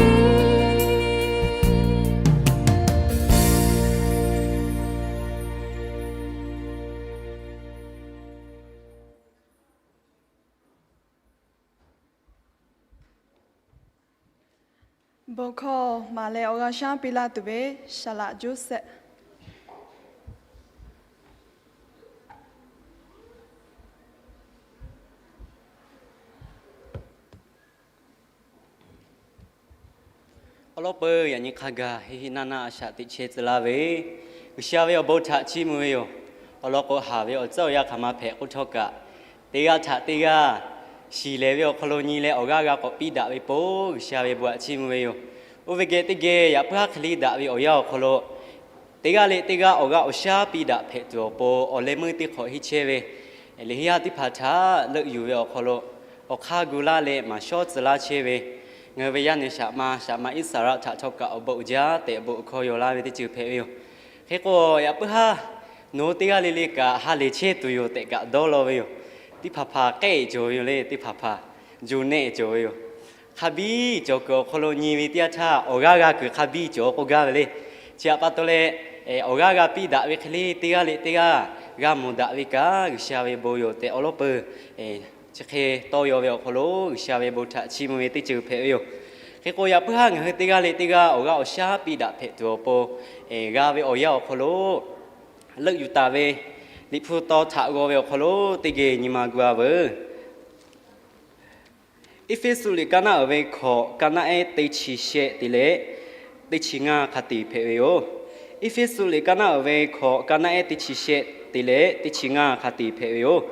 Bon hkawˇ maˍ leh awˬ g'a shaˉ piˇ laˇ tuˬ ve Saˍlaꞈ Joˇsehꞈ. Awˬ lawn peuˬ yaꞈ nyi hk'a gaˬ heˆ heˆ naˇ naˇ a shaꞈ teꞈ chehˇ tcuh laˇ ve, G'uiˬsha ve awˬ bon htaꞈ chiˇ mvuh ve yoˬ. Awˬ lawn k'o, haˍ ve awˬ tcuhˉ awˬ yanˇ hk'aˬ ma hpehꞈ k'oˆ htawˇ kaꞈ, teˇ g'aˇ htaꞈ teˇ g'aˇ shiˍ lehˬ ve awˬ hk'aw lo nyi leh awˬ g'aˇ g'a k'awꞈ piˇ daꞈ ve po G'uiˬsha ve bon htaꞈ chiˇ mvuh ve yoˬ. Oˇ ve geh teˇ geh yaꞈ puiˉ haˉ hk'e le daꞈ ve awˬ yanˇ awˬ hk'aw lo, teˇ g'aˇ leh teˇ g'aˇ awˬ g'aˇ awˬ shaˉ piˇ daꞈ hpehꞈ tuˬ awˬ pon awˬ leh meuˇ teˇ hk'awꞈ henˇ chehˇ ve, lehˬ henˇ yaˇ teˇ hpaˍ htaꞈ leuˆ yuˬ ve awˬ hk'aw lo awˬ hk'aˇ gu laˇ leh maˍ shawˉ tcuh laˇ chehˇ ve, ngaˬ hui ve yaˇ nehˬ shaꞈ ma shaꞈ ma Iˉsaˍreˍlaˆ htaꞈ htawˇ kaꞈ awˬ bon uiˍ jaˇ tehꞈ awˬ bon uiˍ hkawˇ yaw laˇ ve teˇ ceuˬ hpehꞈ ve yoˬ. Hk'e k'o, yaꞈ puiˉ haˉ nawˬ hui teˇ g'aˇ le le kaꞈ ha lehˬ chehˇ tuˬ yoˬ tehꞈ kaꞈ dawˇ law ve yoˬ. Teˇ hpaˍ hpaˍ k'ehˆ cawˬ ve yoˬ le, teˇ hpaˍ hpaˍ juˬ nehˆ cawˬ ve yoˬ. Hk'a biˇ cawˬ kuiˬ awˬ hk'aw lo nyi ve teˇ yanˇ htaˇ, awˬ g'aˇ g'a kuiˬ hk'a biˇ cawˬ k'oˆ gaˇ ve le. Chi htaꞈ pa taw leh, awˬ g'aˇ g'a piˇ daꞈ ve hk'e le teˇ g'aˇ leh teˇ g'aˇ g'a mawˬ daꞈ ve kaꞈ G'uiˬsha ve bon yoˬ tehꞈ awˬ lawn peuˬ chi hk'e tawˇ yaw ve awˬ hk'aw lo G'uiˬsha ve bon htaꞈ chiˇ mvuh ve teˇ ceuˬ hpehꞈ ve yoˬ. Hk'e k'o, yaꞈ puiˉ haˉ ngaˬ hui teˇ g'aˇ leh teˇ g'aˇ awˬ g'aˇ awˬ shaˉ piˇ daꞈ hpehꞈ tuˬ awˬ pon g'a ve awˬ yanˇ awˬ hk'aw lo leuˆ yuˬ taˍ ve Liꞈ hpu taw htaꞈ g'aw ve awˬ hk'aw lo teˇ geh nyi ma gu-a veuˬ. Eˇfeˇsuꞈ liꞈ kaˇ naˆ uiˍ ve hkawꞈ kaˇ naˆ ehˉ teˇ chi shehˆ te leh teˇ chi ngaˇ hk'a tiꞈ hpehꞈ ve yoˬ. Eˇfeˇsuꞈ liꞈ kaˇ naˆ uiˍ ve hkawꞈ kaˇ naˆ ehˉ teˇ chi shehˆ te leh teˇ chi ngaˇ hk'a tiꞈ hpehꞈ ve yoˬ.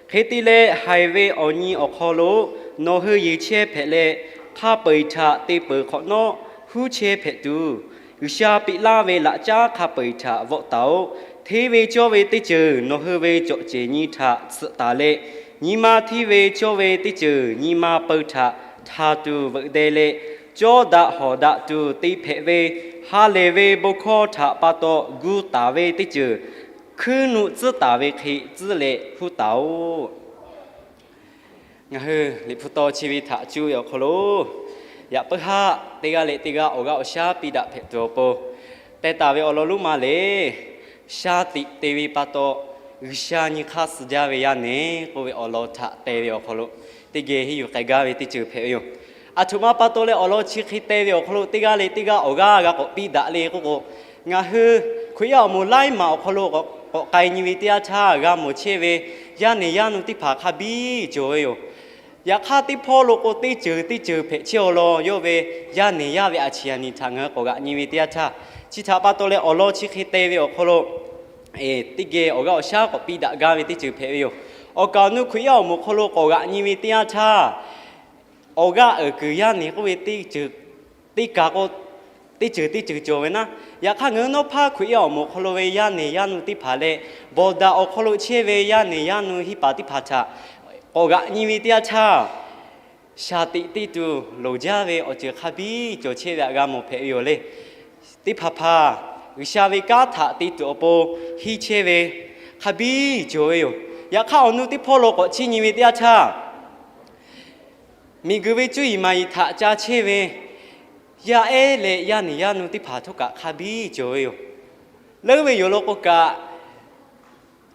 Hk'e te leh, haiˬ ve awˬ nyi awˬ hk'aw lo nawˬ hui yeˬ chehˇ hpehꞈ leh, hk'a peu-eˬ htaꞈ te peuˬ hk'awꞈ nawˉ huˉ chehˇ hpehꞈ tuˬ, G'uiˬsha peꞈ laˇ ve laꞈ caˉ hk'a peu-eˬ htaꞈ vawˆ taˍ-oꞈ. Hteˇ ve cawˇ ve teˇ ceuˬ nawˬ hui ve cawꞈ ceˬ nyi htaꞈ tsuhꞈ taˍ leh, nyi ma hteˇ ve cawˇ ve teˇ ceuˬ nyi ma peu htaꞈ htaˍ tuˬ veuꞈ deh leh, cawˇ daꞈ hawˍ daꞈ tuˬ te hpehꞈ ve ha lehˬ ve bon hkawˇ htaꞈ pa taw gu taˍ ve teˇ ceuˬ hkuiˉ nuˆ tcuhˉ taˍ ve hk'e tcuhˉ leh huˉ taˍ-oꞈ. Ngaˬ hui Liꞈ hpu taw chi ve htaꞈ cuˇ ve awˬ hk'aw lo, yaꞈ puiˉ haˆ teˇ g'aˇ leh teˇ g'aˇ awˬ g'aˇ awˬ shaˉ piˇ daꞈ hpehꞈ tuˬ awˬ pon, teh taˍ ve awˬ lawn lonˉ ma lehˬ, sha tiꞈ te ve pa taw G'uiˬsha nyi hk'aˇ suh jaˇ ve yaˇ nehˬ k'oˆ ve awˬ lawn htaꞈ teh ve awˬ hk'aw lo, teˇ geh henˇ yuˬ k'ai gaˇ ve teˇ ceuˬ hpehꞈ ve yoˬ. Aˬ htoꞈ ma pa taw leh awˬ lawn chi hk'e teh ve awˬ hk'aw lo teˇ g'aˇ leh teˇ g'aˇ awˬ g'aˇ g'a k'awꞈ piˇ daꞈ le k'oˆ k'o, ngaˬ hui Hkriꞈ yaˇ awˬ moˍ laiˉ maˬ awˬ hk'aw lo k'awꞈ k'ai nyi ve teˇ yanˇ htaˇ g'a mawˬ chehˇ ve yaˇ nehˬ yaˇ nu teˇ hpaˍ hk'a biˇ cawˬ ve yoˬ. Yaꞈ hk'aˇ teˇ hpawˇ lo k'o teˇ ceuˬ teˇ ceuˬ hpehꞈ chehˇ awˬ lawn yawˇ ve yaˇ nehˬ yaˇ ve a ciˍ a nyi htaꞈ ngaˬ hui k'awꞈ g'aꞈ nyi ve teˇ yanˇ htaˇ, chi htaꞈ pa taw leh awˬ lawn chi hk'e teh ve awˬ hk'aw lo teˇ geh awˬ g'aˇ awˬ shaˉ k'awꞈ piˇ daꞈ gaˇ ve teˇ ceuˬ hpehꞈ ve yoˬ. Awˬ kaˍ awˬ nu Hkriꞈ yaˇ awˬ moˍ hk'aw lo k'awꞈ g'aꞈ nyi ve teˇ yanˇ htaˇ, awˬ g'aˇ uiˍ kuiˬ yaˇ nehˬ k'oˆ ve teˇ ceuˬ, teˇ kaˬ k'o teˇ ceuˬ teˇ ceuˬ cawˬ ve naˉ. Yaꞈ hk'aˇ ngaˬ hui nawˉ hpaˇ Hkriꞈ yaˇ awˬ moˍ hk'aw lo ve yaˇ nehˬ yaˇ nu teˇ hpaˍ leh, bawˬ daꞈ awˬ hk'aw lo chehˇ ve yaˇ nehˬ yaˇ nu hiˇ paˍ teˇ hpaˍ htaꞈ k'awꞈ g'aꞈ nyi ve teˇ yanˇ htaˇ, shaˍ tiꞈ te tuˬ loˍ jaˇ ve awˬ ceuˬ hk'a biˇ cawˬ chehˇ ve htaꞈ g'a mawˬ hpehꞈ ve yoˬ le. Teˇ hpaˍ hpaˍ G'uiˬsha ve kanˉ htaꞈ te tuˬ awˬ pon henˇ chehˇ ve hk'a biˇ cawˬ ve yoˬ. Yaꞈ hk'aˇ awˬ nu teˇ hpawˇ lo k'awꞈ chiˇ nyi ve teˇ yanˇ htaˇ, miˬguiˬ ve cuˇ yiˍ maˍ yiˍ htaꞈ ca chehˇ ve yaˇ ehˉ leh yaˇ nehˬ yaˇ nu teˇ hpaˍ htawˇ kaꞈ hk'a biˇ cawˬ ve yoˬ. Leuˉ ve yoˬ law k'o kaꞈ,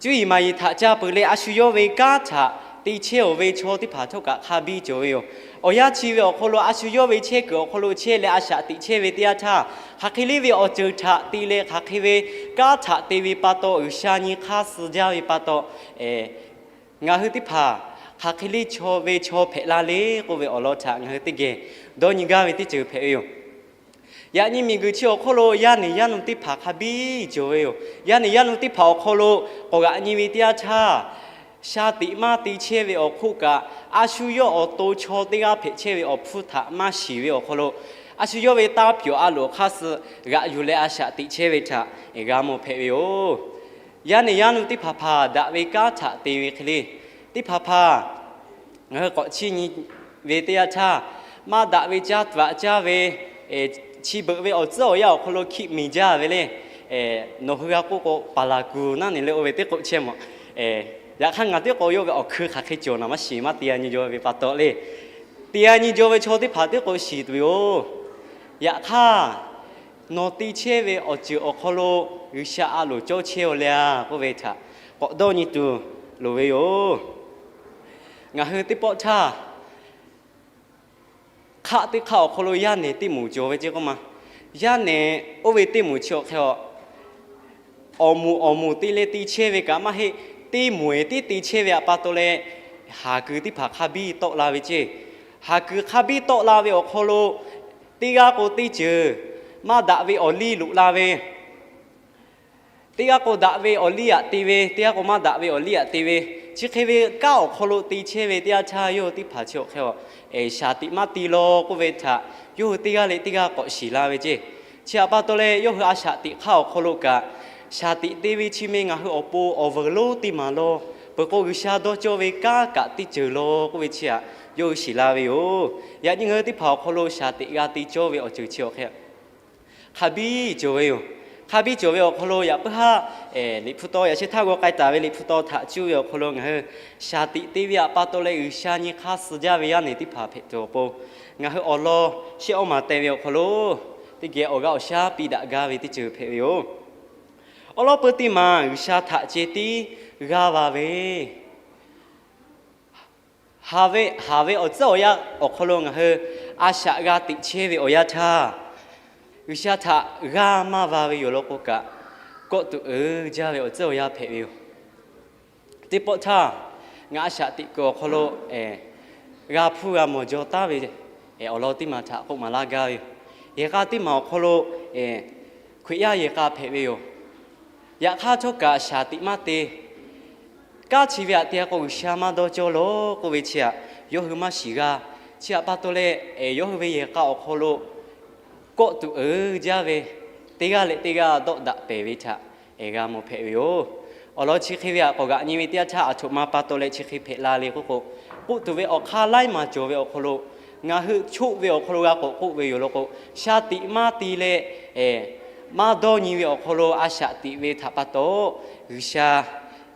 cuˇ yiˍ maˍ yiˍ htaꞈ ca peuˬ leh a shu yawˇ ve kanˉ htaꞈ te chehˇ oˬ ve chaw teˇ hpaˍ htawˇ kaꞈ hk'a biˇ cawˬ ve yoˬ. Awˬ yanˇ chi ve awˬ hk'aw lo a shu yawˇ ve chehˇ kuiˬ awˬ hk'aw lo chehˇ leh a shaꞈ tiꞈ chehˇ ve teˇ yanˇ htaˇ, hk'aˬ hk'e le ve awˬ ceuˬ htaꞈ te leh hk'aˬ hk'e ve kanˉ htaꞈ te ve pa taw G'uiˬsha nyi hk'aˇ suh jaˇ ve pa taw, ngaˬ hui teˇ hpaˍ hk'aˬ hk'e le chaw ve chaw hpehꞈ la le k'oˆ ve awˬ lawn htaꞈ ngaˬ hui teˇ geh dawˇ nyi gaˇ ve teˇ ceuˬ hpehꞈ ve yoˬ. Yaꞈ nyi miˬguiˬ chi awˬ hk'oˆ lo yaˇ nehˬ yaˇ nu teˇ hpaˍ hk'a biˇ cawˬ ve yoˬ. Yaˇ nehˬ yaˇ nu teˇ hpaˍ awˬ hk'aw lo k'awꞈ g'aꞈ nyi ve teˇ yanˇ htaˇ, sha tiꞈ maˇ te chehˇ ve awˬ hk'oˆ kaꞈ, a shu yawˇ awˬ to chaw teˇ g'aˇ hpehꞈ chehˇ ve awˬ hpfuhˇ htaꞈ maˇ shiˍ ve awˬ hk'aw lo, a shu yawˇ ve taˇ pyawˬ a loˍ hk'aˇ suh g'aꞈ yuˬ leh a shaꞈ tiꞈ chehˇ ve htaꞈ g'a mawˬ hpehꞈ ve yoˬ. Yaˇ nehˬ yaˇ nu teˇ hpaˍ hpaˍ daꞈ ve kanˉ htaꞈ te ve hk'e le, teˇ hpaˍ hpaˍ ngaˬ hui k'awꞈ chiˇ nyi ve teˇ yanˇ htaˇ, maˇ daꞈ ve caˇ tvuhꞈ caˇ ve chi beuꞈ ve awˬ tcuhˉ awˬ yanˇ awˬ hk'aw lo hkiˆ miˬ jaˇ ve le. Nawˬ hui g'a k'oˆ k'o paˍ laˬ kuˬ naˉ neˬ leh oˇ ve teˇ k'oˆ chehˇ mawˬ. Yaꞈ hk'aˇ ngaˬ teˇ k'o yawˇ ve awˬ hkui hk'aˬ hk'e cawˬ naˍ maˇ shiˍ, maˇ te g'a nyi jaw ve pa taw le. Te g'a nyi jaw ve chaw teˇ hpaˍ teˇ k'o shiˍ tuˬ yoˬ. Yaꞈ hk'aˇ, nawˬ te chehˇ ve awˬ ceuˬ awˬ hk'aw lo G'uiˬsha a loˍ cawˇ chehˇ aw le a k'oˆ ve htaꞈ k'awꞈ dawˇ nyi tuˬ loˍ ve yoˬ. Ngaˬ hui teˇ pawˆ htaˇ, hk'aˆ teˇ hk'aˆ awˬ hk'aw lo yaˇ nehˬ teˇ moˍ cawˬ ve ce k'oˆ ma. Yaˇ nehˬ oˇ ve teˇ moˍ chi awˬ hk'e a, awˬ moˍ awˬ moˍ te leh te chehˇ ve kaꞈ maˇ heˆ. Teˇ moˍ eˬ tiˉ te chehˇ ve htaꞈ pa taw leh, haˍ kuiˬ teˇ hpaˍ hk'a biˇ tawˆ la ve ce. Haˍ kuiˬ hk'a biˇ tawˆ la ve awˬ hk'aw lo, teˇ g'aˇ k'o teˇ ceuˬ maˇ daꞈ ve awˬ liˇ loꞈ la ve, teˇ g'aˇ k'o daꞈ ve awˬ liˇ aꞈ te ve, teˇ g'aˇ k'o maˇ daꞈ ve awˬ liˇ aꞈ te ve, chi hk'e ve kanˉ awˬ hk'aw lo te chehˇ ve teˇ yanˇ htaˇ yawˇ hui teˇ hpaˍ chi awˬ hk'e a, shaˍ tiꞈ maˇ te law k'oˆ ve htaꞈ yawˇ hui teˇ g'aˇ leh teˇ g'aˇ k'awꞈ shiˍ la ve ce. Chi htaꞈ pa taw leh yawˇ hui a shaꞈ tiꞈ hk'aˇ awˬ hk'aw lo kaꞈ, shaˍ tiꞈ te ve chi meh ngaˬ hui awˬ pon awˬ vuiˬ lonˉ teˇ maˍ law, peuˬ k'o G'uiˬsha dawˇ cawˇ ve kanˉ kaꞈ teˇ ceuˬ law k'oˆ ve chi htaꞈ yawˇ hui shiˍ la ve yoˬ. Yaꞈ nyi ngaˬ hui teˇ hpaˍ awˬ hk'aw lo shaˍ tiꞈ g'a te cawˇ ve awˬ ceuˬ chi awˬ hk'e hk'a biˇ cawˬ ve yoˬ. Hk'a biˇ cawˬ ve awˬ hk'aw lo yaꞈ puiˉ haˉ Liꞈ hpu taw yaꞈ sheh htaˇ g'aw k'ai taˍ ve Liꞈ hpu taw htaꞈ cuˇ ve awˬ hk'aw lo ngaˬ hui shaˍ tiꞈ te ve htaꞈ pa taw leh G'uiˬsha nyi hk'aˇ suh jaˇ ve yaˇ nehˬ teˇ hpaˍ hpehꞈ tuˬ awˬ pon, ngaˬ hui awˬ lawn shehˆ awˇ maˬ teh ve awˬ hk'aw lo teˇ geh awˬ g'aˇ awˬ shaˉ piˇ daꞈ gaˇ ve teˇ ceuˬ hpehꞈ ve yoˬ. Awˉ lawˉ peuˇ teˇ maˬ G'uiˬsha htaꞈ ceh tiˉ g'aˇ va ve haˍ ve, haˍ ve awˬ tcuhˉ awˬ yanˇ awˬ hk'aw lo ngaˬ hui a shaꞈ g'a teꞈ chehˇ ve awˬ yanˇ htaˇ, G'uiˬsha htaꞈ g'aˇ maˇ va ve yoˬ law k'o kaꞈ, kawˆ tuꞈ uiˍ jaˇ ve awˬ tcuhˉ awˬ yanˇ hpehꞈ ve yoˬ. Teˇ pawˆ htaˇ, ngaˬ a shaꞈ teꞈ kuiˬ awˬ hk'aw lo g'a hpuˇ g'a mawˬ jaw taˉ ve awˬ lawn teˇ maˬ htaꞈ k'oˆ maˍ laˇ gaˇ ve yoˬ. Yehˬ k'a teˇ maˬ awˬ hk'aw lo Hkriꞈ yaˇ yehˬ k'a hpehꞈ ve yoˬ. Yaꞈ hk'aˇ htawˇ kaꞈ shaˍ tiꞈ maˇ te. Kanˉ chi ve htaꞈ te a k'o G'uiˬsha maˇ dawˇ cawˇ law k'oˆ ve chi htaꞈ yawˇ hui maˇ shiˍ g'a. Chi htaꞈ pa taw leh, yawˇ hui ve yehˬ k'a awˬ hk'aw lo kawˆ tuꞈ uiˍ jaˇ ve, teˇ g'aˇ leh teˇ g'aˇ dawˆ daꞈ pehˍ ve htaꞈ g'a mawˬ hpehꞈ ve yoˬ. Awˬ lawn chi hk'e ve htaꞈ k'awꞈ g'aꞈ nyi ve teˇ yanˇ htaˇ, aˬ htoꞈ ma pa taw leh chi hk'e hpehꞈ la le k'oˆ k'o, k'oˆ tuˬ ve awˬ hk'aˇ laiˉ maˬ cawˬ ve awˬ hk'aw lo ngaˬ hui choˆ ve awˬ hk'aw lo g'a k'awꞈ k'oˆ ve yoˬ law k'o, shaˍ tiꞈ maˇ te leh maˇ dawˇ nyi ve awˬ hk'aw lo a shaꞈ teꞈ ve htaꞈ pa taw, G'uiˬsha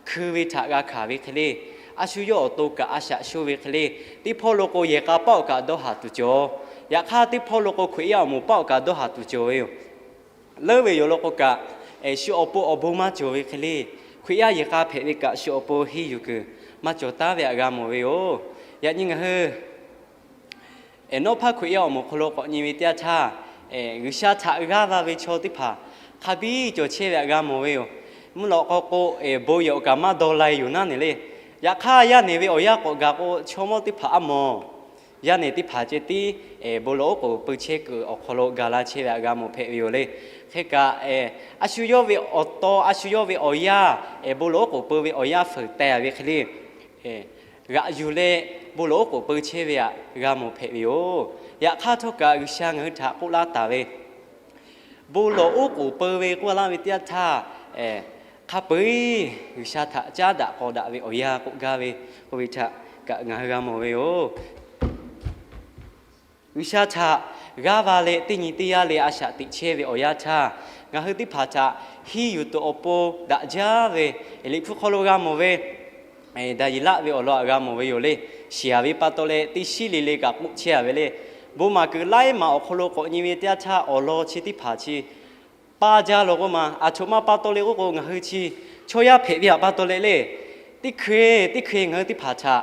hkui ve htaꞈ g'a hkanˍ ve hk'e le. A shu yawˇ awˬ to kaꞈ a shaꞈ sho ve hk'e le, teˇ hpawˇ lo k'o yehˬ k'a paˆ awˬ kaꞈ dawˇ haˍ tuˬ cawˬ. Yaꞈ hk'aˇ, teˇ hpawˇ lo k'o Hkriꞈ yaˇ awˬ moˍ paˆ awˬ kaꞈ dawˇ haˍ tuˬ cawˬ ve yoˬ. Leuˉ ve yoˬ law k'o kaꞈ, shu awˬ pon awˬ bon maˇ cawˬ ve hk'e le, Hkriꞈ yaˇ yehˬ k'a hpehꞈ ve kaꞈ shu awˬ pon henˇ yuˬ kuiˬ maˇ cawˬ taˉ ve htaꞈ g'a mawˬ ve yoˬ. Yaꞈ nyi ngaˬ hui nawˉ hpaˇ Hkriꞈ yaˇ awˬ moˍ awˬ hk'aw lo k'awꞈ nyi ve teˇ yanˇ htaˇ, G'uiˬsha htaꞈ g'aˇ va ve chaw teˇ hpaˍ hk'a biˇ cawˬ chehˇ ve htaꞈ g'a mawˬ ve yoˬ. Mvuhˇ lawꞈ k'aw k'o, bon yehˬ awˬ kaꞈ maˇ daw lai yoˬ naˉ ne le. Yaꞈ hk'aˇ, yaˇ nehˬ ve awˬ yanˇ k'awꞈ gaˬ k'o, chaw mawˇ teˇ hpaˍ aˉ mawˬ. Yaˇ nehˬ teˇ hpaˍ ceh tiˉ bon lawˬ oˉ k'oˍ pui chehˇ kuiˬ awˬ hk'aw lo gaˬ la chehˇ ve htaꞈ g'a mawˬ hpehꞈ ve yoˬ le. Hk'e kaꞈ, a shu yawˇ ve awˬ taw, a shu yawˇ ve awˬ yanˇ, bon lawˬ oˉ k'oˍ pui ve awˬ yanˇ fuiˍ teh ve hk'e le, g'aꞈ yuˬ leh bon lawˬ oˉ k'oˍ pui chehˇ ve htaꞈ g'a mawˬ hpehꞈ ve yoˬ. Yaꞈ hk'aˇ htawˇ kaꞈ G'uiˬsha ngaˬ hui htaꞈ k'oˆ laˇ taˍ ve, bon lawˬ oˉ k'oˍ pui ve k'oˆ laˇ ve teˇ yanˇ htaˇ, hk'a peu-eˬ G'uiˬsha htaꞈ caˉ daꞈ k'aw daꞈ ve awˬ yanˇ k'oˆ gaˇ ve k'oˆ ve htaꞈ kaꞈ ngaˬ hui g'a mawˬ ve yoˬ. G'uiˬsha htaꞈ g'aˇ va leh teˇ nyi teˇ yanˇ leh a shaꞈ teꞈ chehˇ ve awˬ yanˇ htaˇ, ngaˬ hui teˇ hpaˍ htaꞈ henˇ yuˬ tuˬ awˬ pon daꞈ jaˇ ve, Liꞈ hpu hk'aw lo g'a mawˬ ve Daˍyeˍlaˆ ve awˬ lawn htaꞈ g'a mawˬ ve yoˬ le. Shiˍ-aˍ ve pa taw leh teˇ shiˉ le le kaꞈ k'oˆ chehˇ-a ve le. Bon maˍ kuiˬ laiˉ maˬ awˬ hk'aw lo k'awꞈ nyi ve teˇ yanˇ htaˇ, awˬ lawn chi teˇ hpaˍ chi paˇ jaˇ law k'oˆ ma. Aˬ htoꞈ ma pa taw leh k'oˆ k'o, ngaˬ hui chi chaw yaˇ hpehꞈ ve htaꞈ pa taw leh le, teˇ hkui teˇ hkui ngaˬ hui teˇ hpaˍ htaꞈ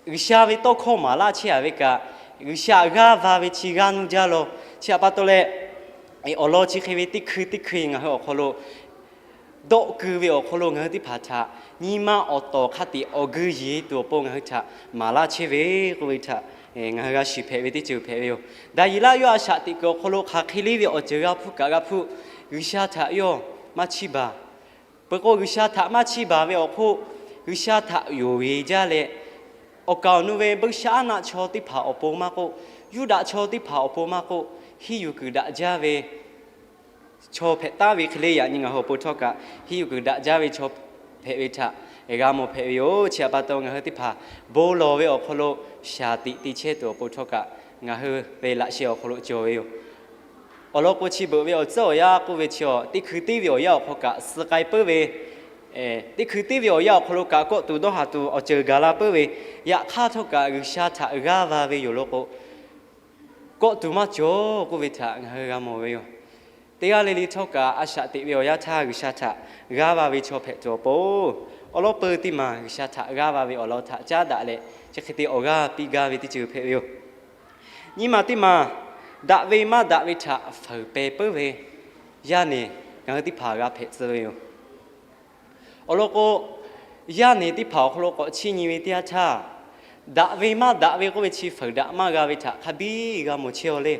G'uiˬsha ve tawˇ hkawˇ maˍ laˇ chehˇ-a ve kaꞈ, G'uiˬsha htaꞈ g'aˇ va ve chi g'aˇ nuˇ jaˇ law. Chi htaꞈ pa taw leh, awˬ lawn chi hk'e ve teˇ hkui teˇ hkui ngaˬ hui awˬ hk'aw lo dawˆ keu ve awˬ hk'aw lo ngaˬ hui teˇ hpaˍ htaꞈ nyi ma awˬ tawˍ hk'a tiꞈ awˬ geu yeˬ tuˬ awˬ pon ngaˬ hui htaꞈ maˍ laˇ chehˇ ve k'oˆ ve htaꞈ ngaˬ hui g'a shiˍ hpehꞈ ve teˇ ceuˬ hpehꞈ ve yoˬ. Daˍyeˍlaˆ yawˇ a shaꞈ teꞈ kuiˬ awˬ hk'aw lo hk'aˬ hk'e le ve awˬ ceuˬ g'a hpuˇ kaꞈ g'a hpuˇ, G'uiˬsha htaꞈ yawˇ maˇ chiˇ baˬ. Peuˬ k'o, G'uiˬsha htaꞈ maˇ chiˇ baˬ ve awˬ hk'oˆ, G'uiˬsha htaꞈ yonˍ ve jaˇ leh, awˬ kaˍ awˬ nu ve Buiˇshaˆaˉnaˆ chaw teˇ hpaˍ awˬ pon maˇ k'oˆ, Yuˇdaꞈ chaw teˇ hpaˍ awˬ pon maˇ k'oˆ, henˇ yuˬ kuiˬ daꞈ jaˇ ve chaw hpehꞈ taˉ ve hk'e le, yaꞈ nyi ngaˬ hui awˬ pon htawˇ kaꞈ henˇ yuˬ kuiˬ daꞈ jaˇ ve chaw hpehꞈ ve htaꞈ g'a mawˬ hpehꞈ ve yoˬ. Chi htaꞈ pa taw, ngaˬ hui teˇ hpaˍ bon lawˬ ve awˬ hk'aw lo shaˍ tiꞈ te chehˇ tuˬ awˬ pon htawˇ kaꞈ, ngaˬ hui ve laꞈ sheh awˬ hk'aw lo cawˬ ve yoˬ. Awˬ lawn k'o, chi beuꞈ ve awˬ tcuhˉ awˬ yanˇ k'oˆ ve chi, teˇ hkui teˇ ve awˬ yanˇ awˬ hk'aw kaꞈ suh k'ai puiˉ ve, teˇ hkui teˇ ve awˬ yanˇ awˬ hk'aw lo kaꞈ kawˆ tuˬ dawˇ haˍ tuˬ awˬ ceuˬ gaˬ la puiˉ ve, yaꞈ hk'aˇ htawˇ kaꞈ G'uiˬsha htaꞈ g'aˇ va ve yoˬ law k'o, kawˆ tuˬ maˇ cawˬ k'oˆ ve htaꞈ ngaˬ hui g'a mawˬ ve yoˬ. Teˇ g'aˇ le le htawˇ kaꞈ a shaꞈ teꞈ ve awˬ yanˇ htaˇ G'uiˬsha htaꞈ g'aˇ va ve chaw hpehꞈ tuˬ awˬ pon, awˬ lawn peuˬ teˇ maˬ G'uiˬsha htaꞈ g'aˇ va ve awˬ lawn htaꞈ caˉ daꞈ leh, chi hk'e te awˬ g'aˇ piˇ gaˇ ve teˇ ceuˬ hpehꞈ ve yoˬ. Nyiˇ maˬ teˇ maˬ, daꞈ ve maˇ daꞈ ve htaꞈ feuˍ peh puiˉ ve yaˇ nehˬ ngaˬ hui teˇ hpaˍ g'a hpehꞈ tcuh ve yoˬ. Awˬ lawn k'o, yaˇ nehˬ teˇ hpaˍ awˬ hk'aw lo k'awꞈ chiˇ nyi ve teˇ yanˇ htaˇ, daꞈ ve maˇ daꞈ ve k'oˆ ve chi feuˍ daꞈ maˇ g'a ve htaꞈ hk'a biˇ g'a mawˬ chehˇ-aw le.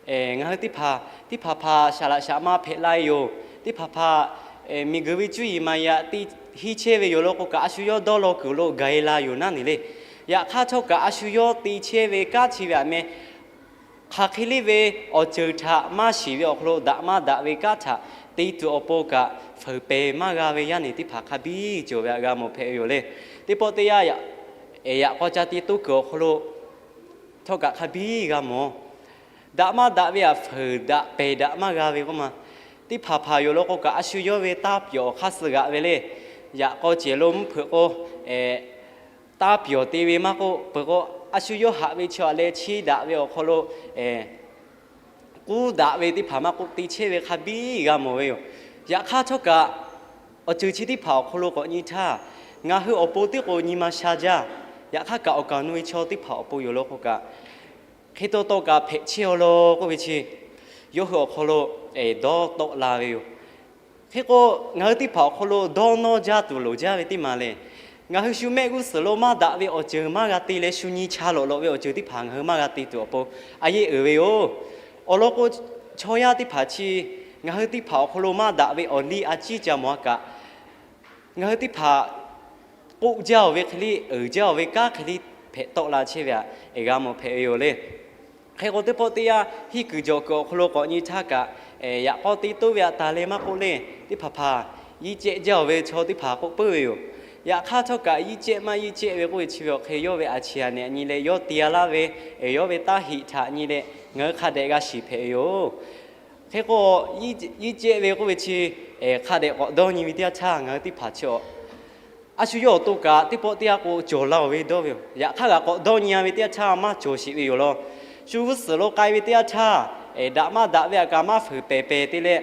Ngaˬ hui teˇ hpaˍ, teˇ hpaˍ hpaˍ shaˍ laꞈ shaˍ ma hpehꞈ la yoˬ. Teˇ hpaˍ hpaˍ miˬguiˬ ve cuˇ yiˍ maˍ yaꞈ te henˇ chehˇ ve yoˬ law k'o kaꞈ, a shu yawˇ dawˇ law kuiˬ lo gaˬ-e la yoˬ naˉ ne le. Yaꞈ hk'aˇ htawˇ kaꞈ a shu yawˇ te chehˇ ve kanˉ chi ve htaꞈ meh hk'aˬ hk'e le ve awˬ ceuˬ htaꞈ maˇ shiˍ ve awˬ hk'aw lo daꞈ maˇ daꞈ ve kanˉ htaꞈ te tuˬ awˬ pon kaꞈ feuˍ peh maˇ g'a ve yaˇ nehˬ teˇ hpaˍ hk'a biˇ cawˬ ve htaꞈ g'a mawˬ hpehꞈ ve yoˬ le. Teˇ pawˆ teˇ yanˇ, yaꞈ k'aw ca te toˇ kuiˬ awˬ hk'aw lo htawˇ kaꞈ hk'a biˇ g'a mawˬ. Daꞈ maˇ daꞈ ve htaꞈ feuˍ daꞈ pehˬ daꞈ maˇ g'a ve k'oˆ ma. Teˇ hpaˍ hpaˍ yoˬ law k'o kaꞈ, a shu yawˇ ve taˇ pyawˬ awˬ hk'aˇ suh g'aꞈ ve le. Yaꞈ k'aw cehˬ lo mvuhˇ hpeuꞈ k'o, taˇ pyawˬ te ve maˇ k'oˆ, peuˬ k'o a shu yawˇ haꞈ ve chaw htaꞈ leh chiˇ daꞈ ve awˬ hk'aw lo k'uˉ daꞈ ve teˇ hpaˍ maˇ k'oˆ, te chehˇ ve hk'a biˇ g'a mawˬ ve yoˬ. Yaꞈ hk'aˇ htawˇ kaꞈ, awˬ ceuˬ chi teˇ hpaˍ awˬ hk'aw lo k'awꞈ nyi htaˇ, ngaˬ hui awˬ pon tiˉ k'o nyi ma sha jaˇ. Yaꞈ hk'aˇ kaꞈ, awˬ kaˍ awˬ nu ve chaw teˇ hpaˍ awˬ pon yoˬ law k'o kaꞈ, hk'e taw taw kaꞈ hpehꞈ chehˇ-aw law k'oˆ ve chi, yawˇ hui awˬ hk'aw lo dawˇ tawˆ la ve yoˬ. Hk'e k'o, ngaˬ hui teˇ hpaˍ awˬ hk'aw lo dawˇ nawˇ jaˇ tuˬ loˍ jaˇ ve teˇ maˬ lehˬ, ngaˬ hui shu mehˆ g'uˇ suhˍ lo maˇ daꞈ ve awˬ ceuˬ maˇ g'a te leh, shu nyi cha lawꞈ lawꞈ ve awˬ ceuˬ teˇ hpaˍ ngaˬ hui maˇ g'a te tuˬ awˬ pon a yeˆ uiˍ ve yoˬ. Awˬ lawn k'o, chaw yaˇ teˇ hpaˍ chi ngaˬ hui teˇ hpaˍ awˬ hk'aw lo maˇ daꞈ ve awˬ liˇ a ciˉ ca mawˬ a kaꞈ, ngaˬ hui teˇ hpaˍ k'oˆ jaˇ-oˬ ve hk'e le, uiˍ jaˇ-oˬ ve kanˉ hk'e le hpehꞈ tawˆ la chehˇ ve htaꞈ g'a mawˬ hpehꞈ ve yoˬ le. Hk'e k'o, teˇ pawˆ teˇ yanˇ hiˇ kuiˬ jawˬ kuiˬ awˬ hk'aw lo k'awꞈ nyi htaˇ kaꞈ, yaꞈ k'aw te toˇ ve htaꞈ taˍ leh maˇ k'oˆ le, teˇ hpaˍ hpaˍ yiˇ cehˆ jaˇ-oˬ ve chaw teˇ hpaˍ k'oˆ puiˉ ve yoˬ. Yaꞈ hk'aˇ htawˇ kaꞈ, yiˇ cehˆ maˇ yiˇ cehˆ ve k'oˆ ve chi ve awˬ hk'e, yawˇ ve a ciˍ a nehꞈ nyi leh yawˇ te a laˇ ve, yawˇ ve taˇ heꞈ htaꞈ nyi leh ngaˬ hui hk'a dehꞈ g'a shiˍ hpehꞈ ve yoˬ. Hk'e k'o, yiˇ cehˆ ve k'oˆ ve chi hk'a dehꞈ k'awꞈ dawˇ nyi ve teˇ yanˇ htaˇ, ngaˬ hui teˇ hpaˍ chi awˬ A shu yawˇ awˬ to kaꞈ teˇ pawˆ teˇ yanˇ k'o cawˬ la-oˬ ve dawˇ ve yoˬ. Yaꞈ hk'aˇ g'a k'awꞈ dawˇ nyi-a ve teˇ yanˇ htaˇ maˇ cawˬ sheˍ ve yoˬ law. Shu g'uˇ suhˍ lo k'ai ve teˇ yanˇ htaˇ, daꞈ maˇ daꞈ ve htaꞈ kaꞈ maˇ fuiˍ pehˍ pehˍ te leh,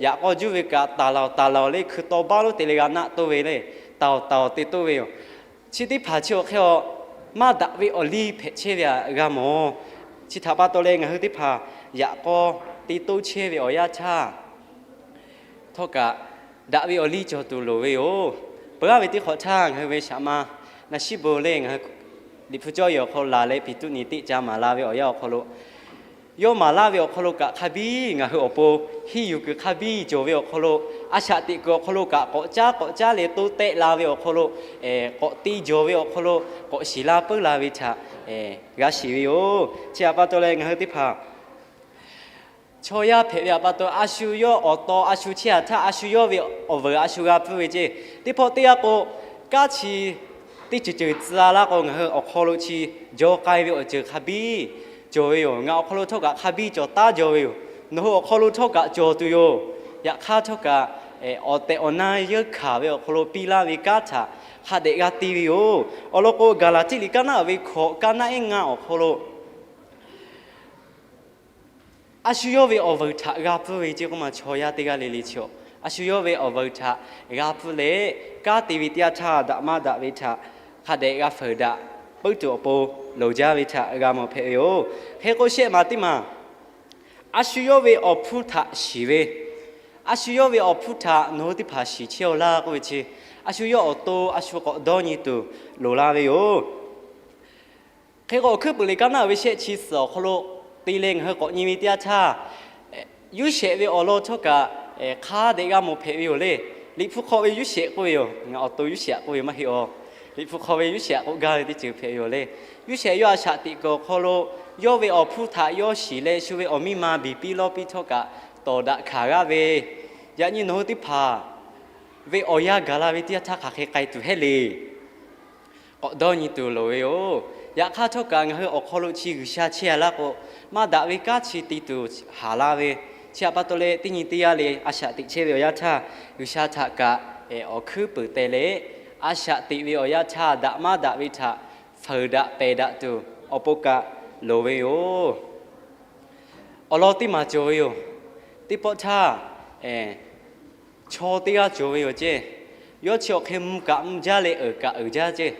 yaꞈ k'aw juˇ ve kaꞈ taˍ laˬ-oˬ taˍ laˬ-oˬ le, hkui taw baˆ lonˉ te leh g'a naˆ toˇ ve le, taˍ-oˬ taˍ-oˬ te toˇ ve yoˬ. Chi teˇ hpaˍ chi awˬ hk'e a, maˇ daꞈ ve awˬ liˇ hpehꞈ chehˇ ve htaꞈ g'a mawˬ. Chi htaꞈ pa taw leh ngaˬ hui teˇ hpaˍ yaꞈ k'aw te toˇ chehˇ ve awˬ yanˇ htaˇ htawˇ kaꞈ daꞈ ve awˬ liˇ cawˬ tuˬ loˍ ve yoˬ. Peuˬ-aˇ ve teˇ hk'awꞈ htaˇ ngaˬ hui ve shaˍ ma naˍ shiˉ bon le, ngaˬ hui Liꞈ hpu cawˇ yehˬ awˬ hk'aw lo laˬ leh Peˍtuˆ nyi teˇ ca maˍ la ve awˬ yanˇ awˬ hk'aw lo, yawˇ maˍ laˇ ve awˬ hk'aw lo kaꞈ hk'a biˇ ngaˬ hui awˬ pon henˇ yuˬ kuiˬ hk'a biˇ cawˬ ve awˬ hk'aw lo, a shaꞈ teꞈ kuiˬ awˬ hk'aw lo kaꞈ k'awꞈ caˉ k'awꞈ caˉ leh toˇ tehˆ la ve awˬ hk'aw lo, k'awꞈ te jawˬ ve awˬ hk'aw lo, k'awꞈ shiˍ la puiˉ la ve htaꞈ g'a shiˍ ve yoˬ. Chi htaꞈ pa taw leh ngaˬ hui teˇ hpaˍ chaw yaˇ hpehꞈ ve htaꞈ pa taw, a shu yawˇ awˬ taw a shu chehˇ-a htaˇ, a shu yawˇ ve awˬ veuˬ a shu g'a pfuhˇ ve ceˇ. Teˇ pawˆ teˇ yanˇ k'o, kanˉ chi teˇ ceuˬ ceuˬ tcuh-a laˇ k'o, ngaˬ hui awˬ hk'aw lo chi jaw k'ai ve awˬ ceuˬ hk'a biˇ cawˬ ve yoˬ. Ngaˬ awˬ hk'aw lo htawˇ kaꞈ hk'a biˇ cawˬ taˉ jaw ve yoˬ. Nawˬ hui awˬ hk'aw lo htawˇ kaꞈ cawˬ tuˬ yoˬ. Yaꞈ hk'aˇ htawˇ kaꞈ awˬ tehˬ awˬ na yeunˇ hkanˍ ve awˬ hk'aw lo piˇ laˇ ve kanˉ htaꞈ hk'a dehꞈ g'a te ve yoˬ. Awˬ lawn k'o, Gaˍlaˍtiˆ liꞈ kaˇ naˉ uiˍ ve hkawꞈ kaˇ naˉ ehˉ ngaˇ awˬ hk'aw lo a shu yawˇ ve awˬ veuˬ htaꞈ g'a pfuhˇ ve ceˇ k'oˆ ma, chaw yaˇ teˇ g'aˇ le le chi a, a shu yawˇ ve awˬ veuˬ htaꞈ g'a pfuhˇ leh, kanˉ te ve teˇ yanˇ htaˇ daꞈ maˇ daꞈ ve htaꞈ hk'a dehꞈ g'a feuˍ daꞈ puiˉ tuˬ awˬ pon loˍ jaˇ ve htaꞈ g'a mawˬ hpehꞈ ve yoˬ. Hk'e k'o shehˆ maˬ teˇ maˬ, a shu yawˇ ve awˬ hpfuhˇ htaꞈ shiˍ ve, a shu yawˇ ve awˬ hpfuhˇ htaꞈ nawˬ hui teˇ hpaˍ shiˍ chehˇ-aw laˇ k'oˆ ve chi, a shu yawˇ awˬ to a shu k'awꞈ dawˇ nyi tuˬ loˍ la ve yoˬ. Hk'e k'o, Awˬ hkuiˉ puiˍ liꞈ kaˇ naˉ uiˍ ve shehˆ chi suhˍ awˬ hk'aw lo te leh ngaˬ hui k'awꞈ nyi ve teˇ yanˇ htaˇ, Yuˇshehꞈ ve awˬ lawn htawˇ kaꞈ hk'a dehꞈ g'a mawˬ hpehꞈ ve yoˬ le. Liꞈ hpu hk'aw ve Yuˇshehꞈ k'oˆ ve yoˬ. Ngaˬ awˬ to Yuˇshehꞈ k'oˆ ve maˇ heˆ-aˬ. Liꞈ hpu hk'aw ve Yuˇshehꞈ k'oˆ gaˇ ve teˇ ceuˬ hpehꞈ ve yoˬ le. Yuˇshehꞈ yawˇ a shaꞈ teꞈ kuiˬ awˬ hk'aw lo yawˇ ve awˬ hpfuhˇ htaꞈ yawˇ shiˍ leh, shu ve awˬ miˇ ma biˬ piˇ lawˇ piˇ htawˇ kaꞈ tawˍ daꞈ hkanˍ g'aˇ ve, yaꞈ nyi nawˬ hui teˇ hpaˍ ve awˬ yanˇ gaˬ la ve teˇ yanˇ htaˇ hk'aˬ hk'e k'ai tuˬ hehˉ le. K'awꞈ dawˇ nyi tuˬ loˍ ve yoˬ. Yaꞈ hk'aˇ htawˇ kaꞈ ngaˬ hui awˬ hk'aw lo chi G'uiˬsha chehˇ-a laˇ k'o, maˇ daꞈ ve kanˉ chi te tuˬ haˍ la ve, chi htaꞈ pa taw leh teˇ nyi teˇ yanˇ le a shaꞈ teꞈ chehˇ ve awˬ yanˇ htaˇ, G'uiˬsha htaꞈ kaꞈ awˬ hkuiˉ puiˍ teh leh, a shaꞈ teꞈ ve awˬ yanˇ htaˇ daꞈ maˇ daꞈ ve htaꞈ feuˍ daꞈ pehˬ daꞈ tuˬ awˬ pon kaꞈ loˍ ve yoˬ. Awˬ lawn teˇ maˬ cawˬ ve yoˬ. Teˇ pawˆ htaˇ, chaw teˇ g'aˇ cawˬ ve yoˬ ceˇ. Yawˇ chi awˬ hk'e mvuh kaꞈ mvuh jaˇ leh uiˍ kaꞈ uiˍ jaˇ ceˇ.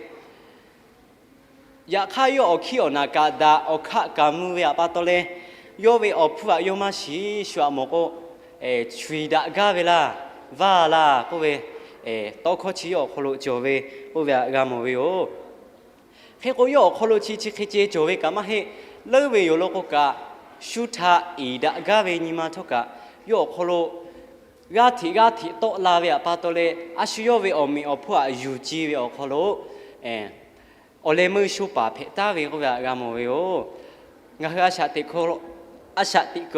Yaꞈ hk'aˇ yawˇ awˬ hkiˉ awˬ naˬ kaꞈ daꞈ, awˬ hkaˆ kaꞈ mvuh ve htaꞈ pa taw leh, yawˇ ve awˬ hpuˇ htaꞈ yawˇ maˇ shiˍ. Shu htaꞈ mawˬ k'o, chuiˍ daꞈ gaˇ ve laˇ, vaˇ laˇ k'oˆ ve tawˇ hkawˇ chi yawˇ awˬ hk'aw lo cawˬ ve k'oˆ ve htaꞈ g'a mawˬ ve yoˬ. Hk'e k'o, yawˇ awˬ hk'aw lo chi chi hk'e ceh cawˬ ve kaꞈ maˇ heˆ. Leuˉ ve yoˬ law k'o kaꞈ, shu htaꞈ iˍ daꞈ gaˇ ve nyi ma htawˇ kaꞈ, yawˇ awˬ hk'aw lo g'aˇ hteꞈ g'aˇ hteꞈ tawˆ la ve htaꞈ pa taw leh, a shu yawˇ ve awˬ meꞈ awˬ hponˇ htaꞈ yuˬ ce ve awˬ hk'aw lo awˬ leh meuˇ sho paˍ hpehꞈ taˍ ve k'oˆ ve htaꞈ g'a mawˬ ve yoˬ. Ngaˬ hui a shaꞈ teꞈ kuiˬ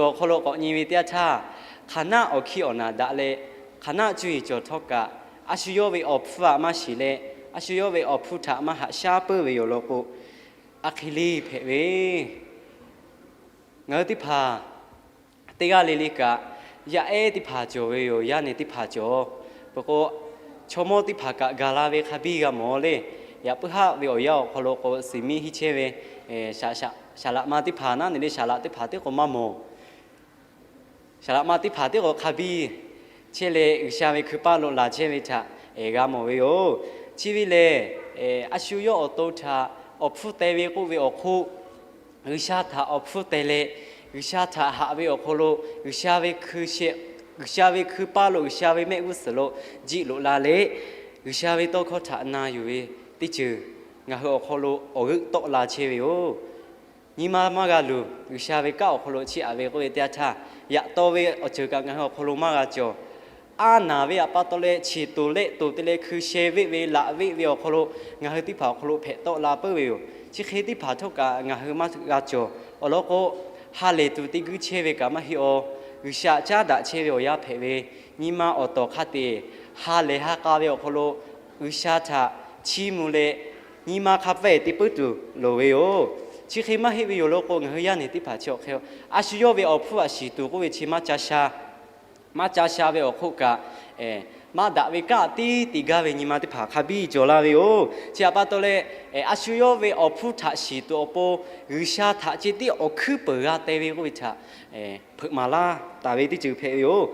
awˬ hk'aw lo k'awꞈ nyi ve teˇ yanˇ htaˇ, hk'aˬ naˆ awˬ hkiˉ awˬ naˬ daꞈ leh, hk'aˬ naˆ cuˇ yiˍ cawˬ htawˇ kaꞈ, a shu yawˇ ve awˬ hpfuhˇ htaꞈ maˇ shiˍ leh, a shu yawˇ ve awˬ hpfuhˇ htaꞈ maˇ haꞈ shaˉ puiˉ ve yoˬ law k'o, a hk'e le hpehꞈ ve. Ngaˬ hui teˇ hpaˍ teˇ g'aˇ le le kaꞈ, yaˇ ehˉ teˇ hpaˍ cawˬ ve yoˬ. Yaˇ nehˬ teˇ hpaˍ cawˬ. Peuˬ k'o, chaw mawˇ teˇ hpaˍ kaꞈ gaˬ la ve hk'a biˇ g'a mawˬ le. Yaꞈ puiˉ haˆ ve awˬ yanˇ awˬ hk'aw lo k'o, suˍ miˇ hiˇ chehˇ ve saˍ laꞈ ma teˇ hpaˍ naˉ nehˬ le, saˍ laꞈ teˇ hpaˍ tiˉ k'o maˇ mawˬ. Saˍ laꞈ ma teˇ hpaˍ tiˉ k'o hk'a biˇ chehˇ leh, G'uiˬsha ve hkui paˇ lo laˬ chehˇ ve htaꞈ g'a mawˬ ve yoˬ. Chi ve lehˬ, a shu yawˇ awˬ to htaꞈ awˬ hpfuhˇ teh ve k'oˆ ve awˬ hk'oˆ, G'uiˬsha htaꞈ awˬ hpfuhˇ teh leh, G'uiˬsha htaꞈ haꞈ ve awˬ hk'aw lo, G'uiˬsha ve hkui sheh, G'uiˬsha ve hkui paˇ lo, G'uiˬsha ve mehˆ g'uˇ suhˍ lo jiˆ loꞈ la leh, G'uiˬsha ve tawˇ hkawˇ htaꞈ na yuˬ ve teˇ ceuˬ ngaˬ hui awˬ hk'aw lo awˬ g'euˆ tawˆ la chehˇ ve yoˬ. Nyi ma maˇ g'a luˬ, G'uiˬsha ve kanˉ awˬ hk'aw lo chiˇ aꞈ ve k'oˆ ve teˇ yanˇ htaˇ, yaꞈ taw ve awˬ ceuˬ kaꞈ ngaˬ hui awˬ hk'aw lo maˇ g'a cawˬ. A naˍ ve htaꞈ pa taw leh, cheˬ toˬ lehˆ toˬ te leh hkui sheh veˆ ve laꞈ veˆ ve awˬ hk'aw lo ngaˬ hui teˇ hpaˍ awˬ hk'aw lo hpehꞈ tawˆ la puiˉ ve yoˬ. Chi hk'e teˇ hpaˍ htawˇ kaꞈ ngaˬ hui maˇ g'a cawˬ. Awˬ lawn k'o, ha lehˬ tuˬ te guiˇ chehˇ ve kaꞈ maˇ heˆ awˬ. G'uiˬsha caˉ daꞈ chehˇ ve awˬ yanˇ hpehꞈ ve, nyi ma awˬ tawˍ hk'a te ha lehˬ ha k'a ve awˬ hk'aw lo G'uiˬsha htaꞈ chiˇ mvuh leh, nyi ma hk'a pehˇ te puiˉ tuˬ loˍ ve yoˬ. Chi hk'e maˇ heˆ ve yoˬ law k'o, ngaˬ hui yaˇ nehˬ teˇ hpaˍ chi awˬ hk'e a shu yawˇ ve awˬ hpfuhˇ htaꞈ shiˍ tuˬ k'oˆ ve chi maˇ ca sha maˇ ca sha ve awˬ hk'oˆ kaꞈ, maˇ daꞈ ve kanˉ tiˉ te gaˇ ve nyi ma teˇ hpaˍ hk'a biˇ cawˬ la ve yoˬ. Chi htaꞈ pa taw leh, a shu yawˇ ve awˬ hpfuhˇ htaꞈ shiˍ tuˬ awˬ pon G'uiˬsha htaꞈ ceh tiˉ awˬ hkuiˉ peunˍ g'a te ve k'oˆ ve htaꞈ hpeuꞈ maˍ laˇ taˍ ve teˇ ceuˬ hpehꞈ ve yoˬ.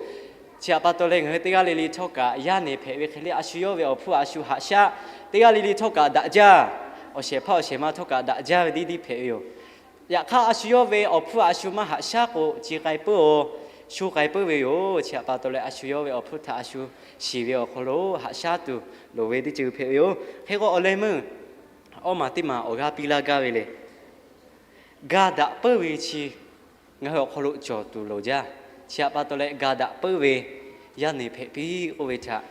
Chi htaꞈ pa taw leh ngaˬ hui teˇ g'aˇ le le htawˇ kaꞈ yaˇ nehˬ hpehꞈ ve hk'e le, a shu yawˇ ve awˬ hpfuhˇ a shu haꞈ shaˉ, teˇ g'aˇ le le htawˇ kaꞈ daꞈ jaˇ, awˬ shehˍ hpaˇ awˬ shehˍ ma htawˇ kaꞈ daꞈ jaˇ ve tiˉ tiˉ hpehꞈ ve yoˬ. Yaꞈ hk'aˇ, a shu yawˇ ve awˬ hpuˇ a shu maˇ haꞈ shaˉ k'o, chi k'ai peuˬ-oˬ, shu k'ai peuˬ ve yoˬ. Chi htaꞈ pa taw leh, a shu yawˇ ve awˬ hpuˇ htaꞈ a shu shiˍ ve awˬ hk'aw lo haꞈ shaˉ tuˬ loˍ ve teˇ ceuˬ hpehꞈ ve yoˬ. Hk'e k'o, awˬ leh meuˇ awˇ maˬ teˇ maˬ awˬ g'aˇ piˇ laˇ gaˇ ve lehˬ, ga daꞈ peuˬ ve chi ngaˬ hui awˬ hk'aw lo cawˬ tuˬ loˍ jaˇ. Chi htaꞈ pa taw leh, ga daꞈ peuˬ ve yaˇ nehˬ hpehꞈ piˇ k'oˆ ve htaꞈ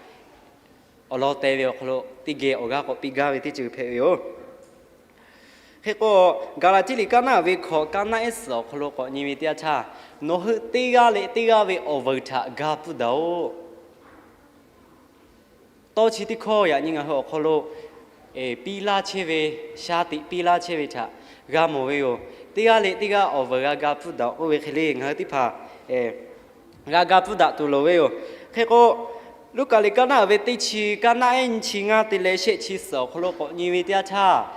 awˬ lawn teh ve awˬ hk'aw lo teˇ geh awˬ g'aˇ k'awꞈ piˇ gaˇ ve teˇ ceuˬ hpehꞈ ve yoˬ. Hk'e k'o, Gaˍlaˍtiˆ liꞈ kaˇ naˆ ve hkawꞈ kaˇ naˆ ehˉ suhˍ awˬ hk'aw lo k'awꞈ nyi ve teˇ yanˇ htaˇ, nawˬ hui teˇ g'aˇ leh teˇ g'aˇ ve awˬ veuˬ htaꞈ ga pfuhˇ daꞈ-oꞈ. Tawˇ chi teˇ hkawˇ yaꞈ nyi ngaˬ hui awˬ hk'aw lo piˇ laˇ chehˇ ve, sha tiꞈ piˇ laˇ chehˇ ve htaꞈ g'a mawˬ ve yoˬ. Teˇ g'aˇ leh teˇ g'aˇ awˬ veuˬ g'a ga pfuhˇ daꞈ k'oˆ ve hk'e le, ngaˬ hui teˇ hpaˍ g'a ga pfuhˇ daꞈ tuˬ loˍ ve yoˬ. Hk'e k'o, Luˉkaꞈ liꞈ kaˇ naˆ ve teˇ chi kaˇ naˆ ehˉ nyiˇ chi ngaˇ te leh shehˆ chi suhˍ awˬ hk'aw lo k'awꞈ nyi ve teˇ yanˇ htaˇ,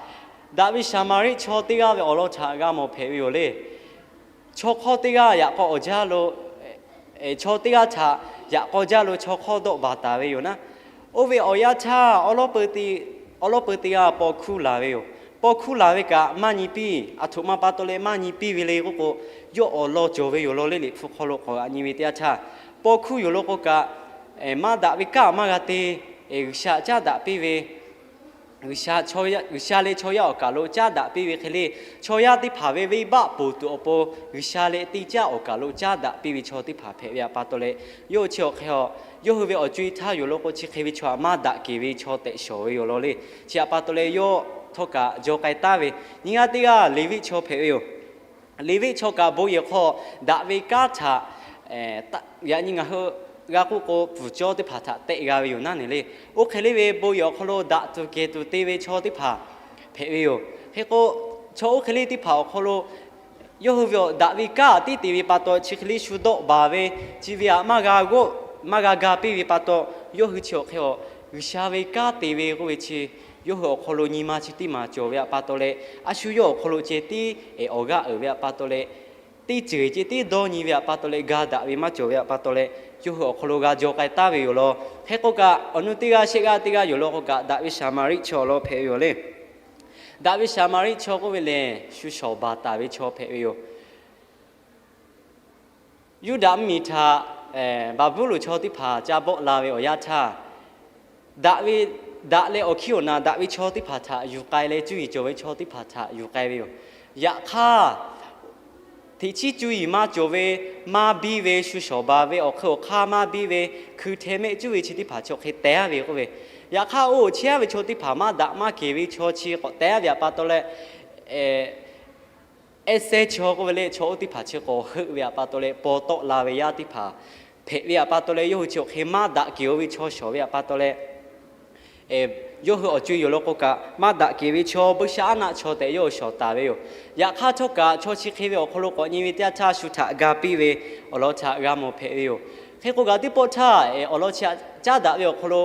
daꞈ ve Saˍmaˍriˆ chaw teˇ g'aˇ ve awˬ lawn htaꞈ g'a mawˬ hpehꞈ ve yoˬ le. Chaw hk'awˇ teˇ g'aˇ yaꞈ k'aw awˬ jaˇ lo, chaw teˇ g'aˇ htaꞈ yaꞈ k'aw jaˇ lo chaw hk'awˇ dawˆ baˬ taˍ ve yoˬ naˉ. Oˇ ve awˬ yanˇ htaˇ, awˉ lawˉ peuˬ teˇ g'aˇ paw hkuˇ laˬ ve yoˬ. Paw hkuˇ laˬ ve kaꞈ maˇ nyi piˇ, aˬ htoꞈ ma pa taw leh maˇ nyi piˇ ve le k'oˆ k'o, yawˇ awˬ lawn cawˬ ve yoˬ law le. Liꞈ hpu hk'aw lo k'awꞈ g'aꞈ nyi ve teˇ yanˇ htaˇ, paw hkuˇ yoˬ law k'o kaꞈ, maˇ daꞈ ve kanˉ maˇ g'a te, G'uiˬsha caˉ daꞈ piˇ ve, G'uiˬsha, G'uiˬsha leh chaw yaˇ awˬ kaˬ lo caˉ daꞈ piˇ ve hk'e le, chaw yaˇ teˇ hpaˍ ve venˇbaˆ ponˬ tuˬ awˬ pon G'uiˬsha leh te caˇ awˬ kaˬ lo caˉ daꞈ piˇ ve chaw teˇ hpaˍ hpehꞈ ve htaꞈ pa taw leh, yawˇ hui chi awˬ hk'e a, yawˇ hui ve awˬ co-e htaˇ yoˬ law k'o, chi hk'e ve chaw htaꞈ maˇ daꞈ keˬ ve chaw tehꞈ shawˍ ve yoˬ law le. Chi htaꞈ pa taw leh, yawˇ htawˇ kaꞈ jaw k'ai taˉ ve nyiˇ g'aˇ teˇ g'aˇ Leˍviˆ chaw hpehꞈ ve yoˬ. Leˍviˆ chaw kaꞈ bon yehˬ hk'aw daꞈ ve kanˉ htaꞈ, yaꞈ nyi ngaˬ hui g'a k'oˆ k'o, pfuhˍ cawˇ teˇ hpaˍ htaꞈ tehˆ g'a ve yoˬ naˉ neˬ le. Oˇ hk'e le ve bon yehˬ awˬ hk'aw lo daꞈ tuˬ kehˬ tuˬ te ve chaw teˇ hpaˍ hpehꞈ ve yoˬ. Hk'e k'o, chaw oˇ hk'e le teˇ hpaˍ awˬ hk'aw lo yawˇ hui ve awˬ daꞈ ve kanˉ tiˉ te ve pa taw, chi hk'e le shu dawˆ baˬ ve, chi ve htaꞈ maˇ g'a g'awˆ maˇ g'a ga piˇ ve pa taw, yawˇ hui chi awˬ hk'e a, G'uiˬsha ve kanˉ te ve k'oˆ ve chi yawˇ hui awˬ hk'aw lo nyi ma chi teˇ maˬ cawˬ ve htaꞈ pa taw leh, a shu yawˇ awˬ hk'aw lo ceh tiˉ awˬ g'aˇ uiˍ ve htaꞈ pa taw leh, teˇ ceuˬ ceh tiˉ dawˇ nyi ve htaꞈ pa taw leh, ga daꞈ ve maˇ cawˬ ve htaꞈ pa taw leh, yawˇ hui awˬ hk'aw lo g'a jaw k'ai taˉ ve yoˬ law. Hk'e k'o kaꞈ, awˬ nu teˇ g'aˇ shehˆ g'aˇ teˇ g'aˇ yoˬ law k'o kaꞈ, daꞈ ve Saˍmaˍriˆ chaw awˬ lawn hpehꞈ ve yoˬ le. Daꞈ ve Saˍmaˍriˆ chaw k'oˆ ve lehˬ, shu shawˍ baˬ taˍ ve chaw hpehꞈ ve yoˬ. Yuˇdaꞈ mvuhˇmiˬ htaꞈ Baˍbuˍlonˍ chaw teˇ hpaˍ ca bawˆ la ve awˬ yanˇ htaˇ, daꞈ ve, daꞈ leh awˬ hkiˇ awˬ naˍ daꞈ ve chaw teˇ hpaˍ htaꞈ yuˬ k'ai leh, cuˇ yiˍ cawˬ ve chaw teˇ hpaˍ htaꞈ yuˬ k'ai ve yoˬ. Yaꞈ hk'aˇ, teꞈ chiˉ cuˇ yiˍ maˇ cawˬ ve, maˇ biˇ ve, shu shawˍ baˬ ve, awˬ hk'e awˬ hk'aˇ maˇ biˇ ve, hkui hteh mehˆ cuˇ ve chi teˇ hpaˍ chi awˬ hk'e teh-a ve k'oˆ ve. Yaꞈ hk'aˇ, oˇ chi-a ve chaw teˇ hpaˍ maˇ daꞈ maˇ keˬ ve chaw chi k'awꞈ teh-a ve htaꞈ pa taw leh, Ehˇsehˇ chaw k'oˆ ve lehˬ, chaw oˇ teˇ hpaˍ chi k'awꞈ heuˆ ve htaꞈ pa taw leh, paw tawˆ la ve yaˇ teˇ hpaˍ hpehꞈ ve htaꞈ pa taw leh, yawˇ hui chi awˬ hk'e maˇ daꞈ keˬ oˇ ve chaw shawˍ ve htaꞈ pa taw leh, yawˇ hui awˬ co-e yoˬ law k'o kaꞈ, maˇ daꞈ keˬ ve chaw, buiˇshaˆaˉnaˆ chaw tehꞈ yawˇ hui shawˍ taˍ ve yoˬ. Yaꞈ hk'aˇ htawˇ kaꞈ, chaw chi hk'e ve awˬ hk'aw lo k'awꞈ nyi ve teˇ yanˇ htaˇ, shu htaꞈ ga piˇ ve awˬ lawn htaꞈ g'a mawˬ hpehꞈ ve yoˬ. Hk'e k'o, kaꞈ teˇ pawˆ htaˇ awˬ lawn chi htaꞈ caˉ daꞈ ve awˬ hk'aw lo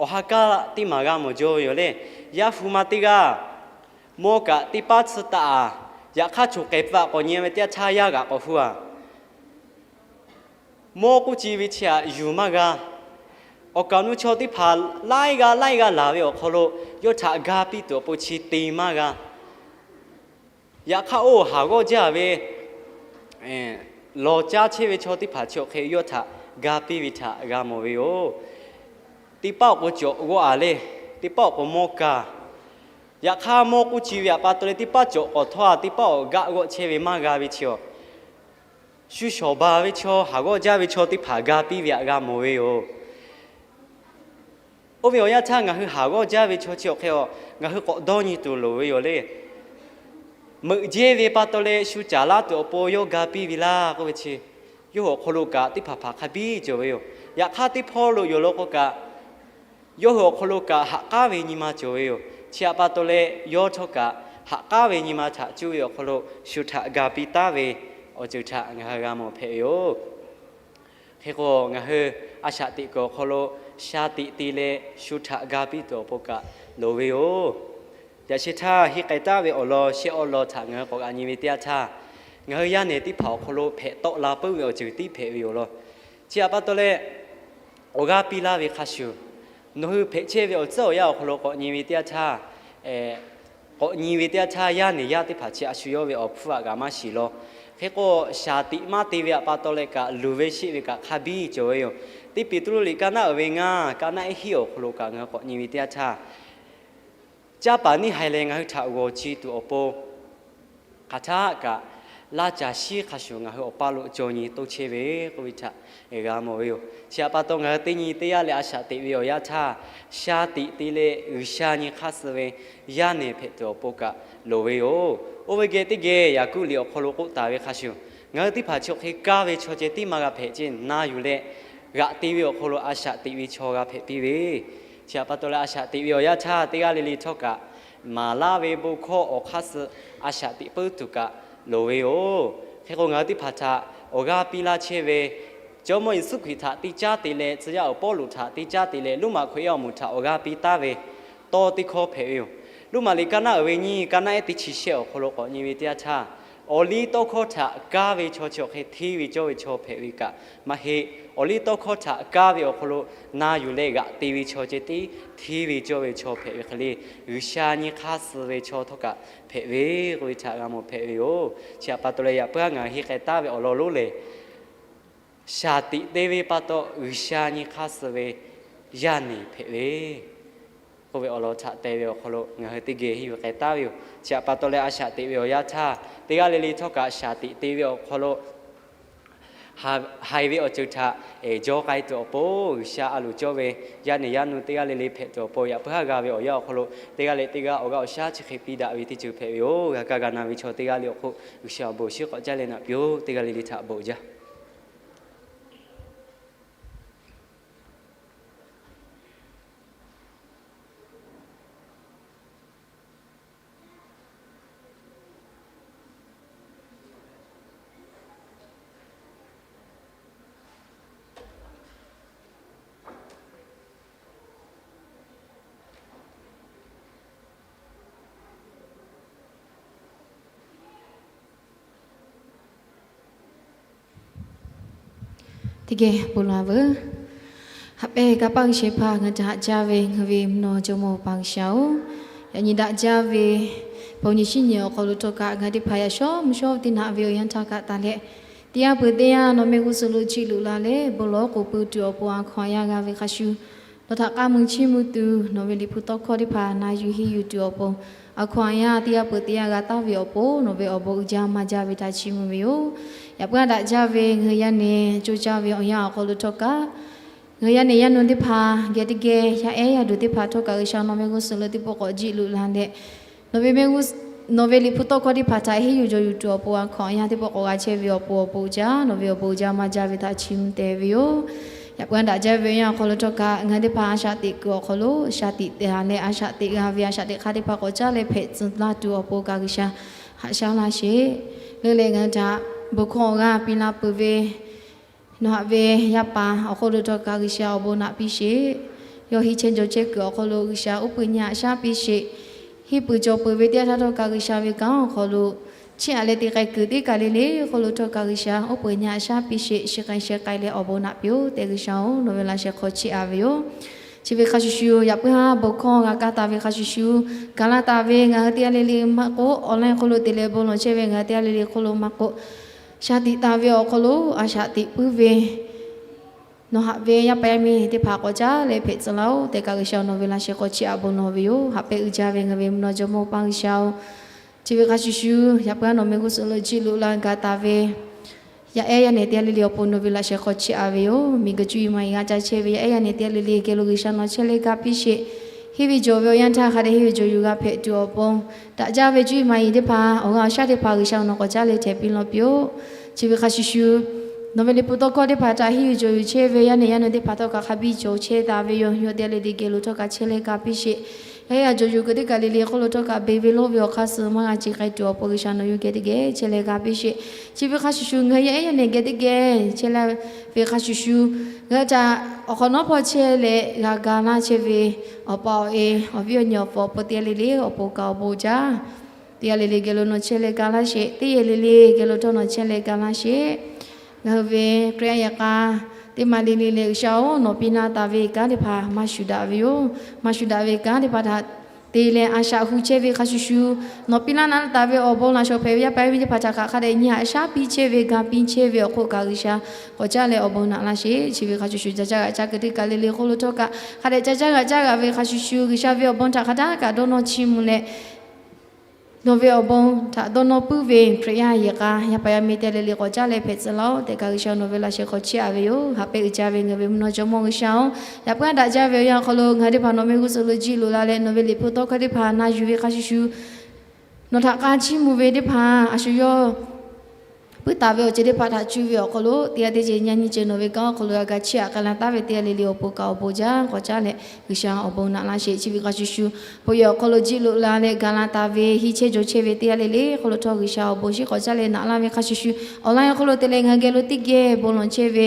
awˬ ha k'aˉ teˇ maˬ g'a mawˬ jaw ve yoˬ le. Yaˇ hu ma teˇ g'aˇ, mawˇ kaꞈ teˇ paˉ tsuhˇ taˆ-a. Yaꞈ hk'aˇ, choˬ k'ehˍ pfuhˇ-a k'awꞈ nyi ve teˇ yanˇ htaˇ, yaˇ g'aꞈ k'awꞈ hu-a. Mawˇ k'oˆ ci ve chi htaꞈ yuˬ maˇ g'a. Awˬ kaˍ awˬ nu chaw teˇ hpaˍ laiˉ g'aˇ laiˉ g'aˇ laˬ ve awˬ hk'aw lo, yawˇ htaꞈ ga piˇ tuˬ awˬ pon chi te maˇ g'a. Yaꞈ hk'aˇ, oˇ haˍ g'awˇ jaˇ ve lawˬ caˇ chehˇ ve chaw teˇ hpaˍ chi awˬ hk'e yawˇ htaꞈ ga piˇ ve htaꞈ g'a mawˬ ve yoˬ. Teˇ paˉ awˬ k'o cawꞈ g'awˇ-a le. Teˇ paˉ awˬ k'o mawˇ kaˇ. Yaꞈ hk'aˇ, mawˇ k'oˆ ci ve htaꞈ pa taw leh, teˇ paˉ cawꞈ k'awꞈ htawˇ-a, teˇ paˉ awˬ gaˆ g'awˆ chehˇ ve maˇ g'a ve chi awˬ, shu shawˍ baˬ ve chaw, haˍ g'awˇ jaˇ ve chaw teˇ hpaˍ ga piˇ ve htaꞈ g'a mawˬ ve yoˬ. Oˇ ve awˬ yanˇ htaˇ, ngaˬ hui haˍ g'awˇ jaˇ ve chaw chi awˬ hk'e a, ngaˬ hui k'awꞈ dawˇ nyi tuˬ loˍ ve yoˬ le. Meuꞈ jehˇ ve pa taw leh shu caˍ laˇ tuˬ awˬ pon yawˇ ga piˇ ve laˇ k'oˆ ve chi, yawˇ hui awˬ hk'aw lo kaꞈ teˇ hpaˍ hpaˍ hk'a biˇ cawˬ ve yoˬ. Yaꞈ hk'aˇ, teˇ hpawˇ lo yoˬ law k'o kaꞈ, yawˇ hui awˬ hk'aw lo kaꞈ haꞈ k'aˉ ve nyi ma cawˬ ve yoˬ. Chi htaꞈ pa taw leh, yawˇ htawˇ kaꞈ haꞈ k'aˉ ve nyi ma htaꞈ cuˇ ve awˬ hk'aw lo shu htaꞈ ga piˇ taˉ ve awˬ ceuˬ htaꞈ ngaˬ hui g'a mawˬ hpehꞈ ve yoˬ. Hk'e k'o, ngaˬ hui a shaꞈ teꞈ kuiˬ awˬ hk'aw lo sha tiꞈ te leh shu htaꞈ ga piˇ tuˬ awˬ pon kaꞈ loˍ ve yoˬ. Yaꞈ sheh htaˇ, henˇ k'ai taˉ ve awˬ lawn shehˆ awˉ lawn htaꞈ ngaˬ hui k'awꞈ g'aꞈ nyi ve teˇ yanˇ htaˇ, ngaˬ hui yaˇ nehˬ teˇ hpaˍ awˬ hk'aw lo hpehꞈ tawˆ la puiˉ ve awˬ ceuˬ tiˉ hpehꞈ ve yoˬ law. Chi htaꞈ pa taw leh, awˬ g'aˇ piˇ laˇ ve hk'a shuˍ, nawˬ hui hpehꞈ chehˇ ve awˬ tcuhˉ awˬ yanˇ awˬ hk'aw lo k'awꞈ nyi ve teˇ yanˇ htaˇ, k'awꞈ nyi ve teˇ yanˇ htaˇ, yaˇ nehˬ yaˇ teˇ hpaˍ chi a shu yawˇ ve awˬ hpfuhˇ aꞈ kaꞈ maˇ shiˍ law. Hk'e k'o, shaˍ tiꞈ maˇ te ve htaꞈ pa taw leh kaꞈ, luˬ ve sheˆ ve kaꞈ hk'a biˇ cawˬ ve yoˬ. Teˇ Peˍtruˆ liꞈ kaˇ naˉ uiˍ ve ngaˇ, kaˇ naˉ ehˉ hiˉ awˬ hk'aw lo kaꞈ ngaˬ hui k'awꞈ nyi ve teˇ yanˇ htaˇ, caˇ paˍ neˇ haiˬ leh ngaˬ hui htaꞈ g'awˬ ci tuˬ awˬ pon hk'aˬ htaˆ kaꞈ laˇ caˬ shiˉ hk'a shuˍ ngaˬ hui awˬ paˇ lo caw nyi toˇ chehˇ ve k'oˆ ve htaꞈ g'a mawˬ ve yoˬ. Chi htaꞈ pa taw, ngaˬ hui teˇ nyi teˇ g'aˇ leh a shaꞈ teꞈ ve awˬ yanˇ htaˇ, sha tiꞈ te leh G'uiˬsha nyi hk'aˇ suh ve yaˇ nehˬ hpehꞈ tuˬ awˬ pon kaꞈ loˍ ve yoˬ. Oˇ ve geh teˇ geh Yaˍkoˆ liꞈ awˬ hk'aw lo k'oˆ taˍ ve hk'a shuˍ, ngaˬ hui teˇ hpaˍ chi hk'e kaˇ ve chaw ceh tiˉ maˇ g'a hpehꞈ ceˇ, na yuˬ leh g'aꞈ te ve awˬ hk'aw lo a shaꞈ teꞈ ve chaw g'a hpehꞈ piˇ ve, chi htaꞈ pa taw leh a shaꞈ teꞈ ve awˬ yanˇ htaˇ, teˇ g'aˇ le le htawˇ kaꞈ maˍ laˇ ve bon hkawˇ awˬ hk'aˇ suh a shaꞈ teꞈ puiˉ tuˬ kaꞈ loˍ ve yoˬ. Hk'e k'o, ngaˬ hui teˇ hpaˍ htaꞈ awˬ g'aˇ piˇ laˇ chehˇ ve Jawˇmawˇ Yeˍsuˆ Hkriꞈ htaꞈ te caˉ te leh, tcuh yaˇ awˬ Pawˇluꞈ htaꞈ te caˉ te leh, Roˉmaꞈ hkawꞈ yaˇ awˬ moˍ htaꞈ awˬ g'aˇ piˇ taˉ ve tawˇ teˇ hkawˇ hpehꞈ ve yoˬ. Roˉmaꞈ liꞈ kaˇ naˉ uiˍ ve nyiˇ, kaˇ naˉ ehˉ teˇ chi shehˆ awˬ hk'aw lo k'awꞈ nyi ve teˇ yanˇ htaˇ, awˬliˇtawˇhkawˇ htaꞈ kaˇ ve chaw chi awˬ hk'e hteˇ ve cawˇ ve chaw hpehꞈ ve kaꞈ maˇ heˆ. Awˬliˇtawˇhkawˇ htaꞈ kaˇ ve awˬ hk'aw lo na yuˬ leh g'aꞈ te ve chaw ceh tiˉ hteˇ ve cawˇ ve chaw hpehꞈ ve hk'e le, G'uiˬsha nyi hk'aˇ suh ve chaw htawˇ kaꞈ hpehꞈ ve k'oˆ ve htaꞈ g'a mawˬ hpehꞈ ve yoˬ. Chi htaꞈ pa taw leh, yaꞈ puiˉ haˉ ngaˬ hui henˇ k'ai taˉ ve awˬ lawn lonˉ lehˬ, shaˍ tiꞈ te ve pa taw G'uiˬsha nyi hk'aˇ suh ve yaˇ nehˬ hpehꞈ ve k'oˆ ve awˬ lawn htaꞈ te ve awˬ hk'aw lo ngaˬ hui teˇ geh henˇ yuˬ k'ai taˉ ve yoˬ. Chi htaꞈ pa taw leh, a shaꞈ teꞈ ve awˬ yanˇ htaˇ, teˇ g'aˇ le le htawˇ kaꞈ shaˍ tiꞈ te ve awˬ hk'aw lo haiˬ ve awˬ ceuˬ htaꞈ jaw k'ai tuˬ awˬ pon, G'uiˬsha a loˍ cawˇ ve yaˇ nehˬ yaˇ nu teˇ g'aˇ le le hpehꞈ tuˬ awˬ pon, yaꞈ puiˉ haˉ g'a ve awˬ yanˇ awˬ hk'aw lo teˇ g'aˇ leh teˇ g'aˇ awˬ g'aˇ awˬ shaˉ chi hk'e piˇ daꞈ ve teˇ ceuˬ hpehꞈ ve yoˬ. G'a kaˇ g'a na ve chaw teˇ g'aˇ le awˬ hk'oˆ G'uiˬsha awˬ bon awˬ shinˉ k'awꞈ caˇ leh naꞈ piˇ-oˆ. Teˇ g'aˇ le le htaꞈ bon jaˇ. Teˇ geh bon lawˬ veuˬ. Haꞈ pehnˇ kanˇ paˆ uiˍ shehˍ hpaˇ ngaˬ htaꞈ haꞈ jaˇ ve ngaˬ ve mvuhˇ naw jawˇmawˇ Awˬ pa G'uiˬsha-oˬ, yaꞈ nyi daꞈ jaˇ ve bon nyi shinˉ nyi awˬ hk'aw lo htawˇ kaꞈ ngaˬ teˇ hpaˍ yaꞈ shawˉ mvuhˇ shawˉ teˇ naꞈ ve awˬ yanˇ htaˇ kaꞈ taˍ leh, teˇ yanˇ peuˬ teˇ yanˇ nawˬ mehˆ g'uˇ suhˍ lo jiˆ loꞈ la leh bon lawˬ k'oˍ pui tuˬ awˬ pon a hkawnˬ a yanˇ g'a ve hk'a shuˍ, nawˬ htaꞈ k'aˇ mui chiˇ mvuh tuˬ nawˬ ve liꞈ hpu tawˇ hkawˇ teˇ hpaˍ na yuˬ henˇ yuˬ tuˬ awˬ pon, a hkawnˬ a yanˇ teˇ yanˇ peuˬ teˇ yanˇ g'a taˍ ve awˬ pon nawˬ ve awˬ bon uiˍ jaˇ maˇ jaˇ ve htaꞈ chiˇ mvuh ve yoˬ. Yaꞈ puiˉ daꞈ jaˇ ve ngaˬ hui yaˇ nehˬ co caˇ ve awˬ yanˇ awˬ hk'aw lo htawˇ kaꞈ, ngaˬ hui yaˇ nehˬ yaˇ nu teˇ hpaˍ geh teˇ geh yaˇ ehˉ yaˇ duˬ teˇ hpaˍ htawˇ kaꞈ G'uiˬsha nawˬ mehˆ g'uˇ suhˍ lo teˇ pawˆ k'awꞈ jiˆ loꞈ la leh, nawˬ ve mehˆ g'uˇ, nawˬ ve liꞈ hpu tawˇ hkawˇ teˇ hpaˍ htaꞈ henˇ yuˬ jaw yuˬ tuˬ awˬ pon a hkawnˬ a yanˇ teˇ pawˆ k'awꞈ g'a chehˇ ve awˬ pon awˬ bon uiˍ jaˇ, nawˬ ve awˬ bon uiˍ jaˇ maˇ jaˇ ve htaꞈ chiˇ mvuh te ve yoˬ. Yaꞈ puiˉ daꞈ jaˇ ve awˬ yanˇ awˬ hk'aw lo htawˇ kaꞈ ngaˬ hui teˇ hpaˍ a shaꞈ teꞈ kuiˬ awˬ hk'aw lo shaꞈ tiꞈ te ha leh a shaꞈ teꞈ g'a ve a shaꞈ teꞈ hk'aˇ teˇ hpaˍ k'awꞈ caˇ leh hpehꞈ tcuh laˇ tuˬ awˬ pon kaꞈ G'uiˬsha haꞈ shaˉ laˇ sheˍ. Leuˉ leh ngaˬ hui htaꞈ bon hkawˇ awˬ g'aˇ piˇ laˇ peuˬ ve nawˬ haꞈ ve yaˇ paˍ awˬ hk'aw lo htawˇ kaꞈ G'uiˬsha awˬ bon naꞈ piˇ sheˍ. Yawˇ henˇ chehˇ jawˬ chehˇ kuiˬ awˬ hk'aw lo G'uiˬsha uˉ peunˍ nyi haꞈ shaˉ piˇ sheˍ. Henˇ peuˬ cawˬ peuˬ ve teˇ yanˇ htaˇ htawˇ kaꞈ G'uiˬsha ve kanˉ awˬ hk'aw lo chiˇ aꞈ leh te k'ai kuiˬ teˇ kaˬ le le hk'aw lo htawˇ kaꞈ G'uiˬsha uˉ peunˍ nyi haꞈ shaˉ piˇ sheˍ. Shi k'ai sheh k'ai leh awˬ bon naꞈ piˇ-oˆ tehꞈ G'uiˬsha-oˬ, nawˬ ve laꞈ sheh hk'aw chiˇ aꞈ ve yoˬ. Chi ve hk'a shuˍ shuˍ, yaꞈ puiˉ haˉ bon hkawˇ g'a kaˇ taˍ ve hk'a shuˍ shuˍ, gaˬ la taˍ ve ngaˬ hui teˇ g'aˇ le le maˇ k'oˆ, online hk'aw lo te leh bon lawˬ chehˇ ve ngaˬ hui teˇ g'aˇ le le hk'oˆ lo maˇ k'oˆ, shaˍ tiꞈ taˍ ve awˬ hk'aw lo a shaꞈ teꞈ puiˉ ve nawˬ haꞈ ve yaˇ paˍ yaˇ miˇ teˇ hpaˍ k'awꞈ caˇ leh hpehꞈ tcuh laˇ-oˆ tehꞈ kaꞈ G'uiˬsha nawˬ ve laꞈ sheh hk'aw chiˇ aꞈ bon lawˬ ve yoˬ. Haꞈ pehnˇ uiˍ jaˇ ve ngaˬ ve mvuhˇ naw jawˇmawˇ Awˬ pa G'uiˬsha-oˬ, chi ve hk'a shuˍ shuˍ, yaꞈ puiˉ nawˬ mehˆ g'uˇ suhˍ lo jiˆ loꞈ la gaˬ taˍ ve yaˇ ehˉ yaˇ nehˬ teˇ g'aˇ le le awˬ pon nawˬ ve laꞈ sheh hk'aw chiˇ aꞈ ve yoˬ. Miˬguiˬ cuˇ yiˍ maˍ yiˍ g'a ca chehˇ ve yaˇ ehˉ yaˇ nehˬ teˇ g'aˇ le le geh lo G'uiˬsha nawˬ chehˇ leh ga piˇ sheˍ. Henˇ ve jawˬ ve awˬ yanˇ htaˇ hk'a dehꞈ henˇ ve jawˬ yuˬ g'a hpehꞈ tuˬ awˬ pon, daꞈ jaˇ ve cuˇ yiˍ maˍ yiˍ teˇ hpaˍ awˬ g'aˇ awˬ shaˉ teˇ hpaˍ G'uiˬsha nawˬ k'awꞈ caˇ leh htehꞈ piˇ lawˬ piˇ-oˆ. Chi ve hk'a shuˍ shuˍ, nawˬ ve liꞈ hpu tawˇ hkawˇ teˇ hpaˍ htaꞈ henˇ yuˬ jawˬ yuˬ chehˇ ve yaˇ nehˬ yaˇ nu teˇ hpaˍ htawˇ kaꞈ hk'a biˇ cawˬ chehˇ taˍ ve yoˬ. Yawˇ teˇ g'aˇ le le geh lo htawˇ kaꞈ chehˇ leh ga piˇ sheˍ. Heh, a jawˬ yuˬ kuiˬ teˇ kaˬ le le hk'oˆ lo htawˇ kaꞈ beˬ ve lawˇ ve awˬ hk'aˇ suh maˇ g'a ce k'ai tuˬ awˬ pon G'uiˬsha nawˬ yawˇ geh teˇ geh chehˇ leh g'a piˇ sheˍ. Chi ve hk'a shuˍ shuˍ ngaˬ hui yaˇ ehˉ yaˇ nehˬ geh teˇ geh chehˇ leh ve hk'a shuˍ shuˍ, ngaˬ hui htaꞈ awˬ hk'awꞈ nawˉ hpawˇ chehˇ leh g'a ga laˇ chehˇ ve awˬ pa awˬ e, awˬ viˉ awˬ nyi awˬ hpawˇ awˬ pon teˇ g'aˇ le le awˬ pon kaꞈ awˬ bon jaˇ. Teˇ g'aˇ le le geh lo nawˬ chehˇ leh ga laˇ sheˍ. Teˇ g'aˇ le le geh lo htawˇ nawˬ chehˇ leh ga laˇ sheˍ. Ngaˬ hui ve Hkriꞈ yaˇ yehˬ k'a teˇ maˬ le le leh G'uiˬsha-oˬ, nawˬ piˇ laˇ taˍ ve kanˉ teˇ hpaˍ maˇ shuˍ daꞈ ve yoˬ. Maˇ shuˍ daꞈ ve kanˉ teˇ hpaˍ htaꞈ te leh a shaꞈ hu chehˇ ve hk'a shuˍ shuˍ, nawˬ piˇ laˇ naꞈ taˍ ve awˬ bon laꞈ shawˍ hpehꞈ ve yaˇ paˍ yaˇ miˇ teˇ hpaˍ htaꞈ kaꞈ hk'a dehꞈ nyi haꞈ shaˉ piˇ chehˇ ve, ga piˇ chehˇ ve awˬ hk'oˆ kaꞈ G'uiˬsha k'awꞈ caˉ leh awˬ bon naꞈ laˇ sheˍ. Chi ve hk'a shuˍ shuˍ ca caˇ g'aꞈ caˇ kuiˬ teˇ kaˬ le le hk'oˆ lo htawˇ kaꞈ hk'a dehꞈ ca caˇ g'aꞈ caˇ g'aꞈ ve hk'a shuˍ shuˍ, G'uiˬsha ve awˬ bon htaꞈ hk'a htaˇ kaꞈ dawˇ nawˇ chiˇ mvuh leh, nawˬ ve awˬ bon htaꞈ dawˇ nawˇ puiˉ ve Hkriꞈ yaˇ yehˬ k'a yaˇ paˍ yaˇ miˇ teˇ g'aˇ le le k'awꞈ caˉ leh hpehꞈ tcuh laˇ-oˆ tehꞈ kaꞈ G'uiˬsha nawˬ ve laꞈ sheh hk'aw chiˇ aꞈ ve yoˬ. Haꞈ pehnˇ uiˍ jaˇ ve ngaˬ ve mvuhˇ naw jawˇmawˇ G'uiˬsha-oˬ, yaꞈ puiˉ a daꞈ jaˇ ve awˬ yanˇ hk'aw lo ngaˬ hui teˇ hpaˍ nawˬ mehˆ g'uˇ suhˍ lo jiˆ loꞈ la leh nawˬ ve liꞈ hpu tawˇ hkawˇ teˇ hpaˍ na yuˬ ve hk'a shuˍ shuˍ, nawˬ htaꞈ k'a chiˇ mvuh ve teˇ hpaˍ a shu yawˇ puiˉ taˍ ve awˬ ceuˬ teˇ hpaˍ htaꞈ cuˇ ve awˬ hk'aw lo teˇ g'aˇ teˇ ceuˬ nyi nyi ceuˬ nawˬ ve kanˉ awˬ hk'aw lo g'a ga chiˇ aꞈ k'ai la taˍ ve teˇ g'aˇ le le awˬ pon kaꞈ awˬ bon jaˇ k'awꞈ caˉ leh G'uiˬsha awˬ bon naꞈ laˇ sheˍ. Chi ve hk'a shuˍ shuˍ, hpaw yehˬ awˬ hk'aw lo jiˆ loꞈ la leh ga la taˍ ve hiˇ chehˇ jawˬ chehˇ ve teˇ g'aˇ le le hk'oˆ lo htawˇ G'uiˬsha awˬ bon shinˉ k'awꞈ caˉ leh naꞈ laˇ ve hk'a shuˍ shuˍ, awˬ laꞈ awˬ hk'aw lo te leh ngaˬ hui geh lo teˇ geh bon lawˬ chehˇ ve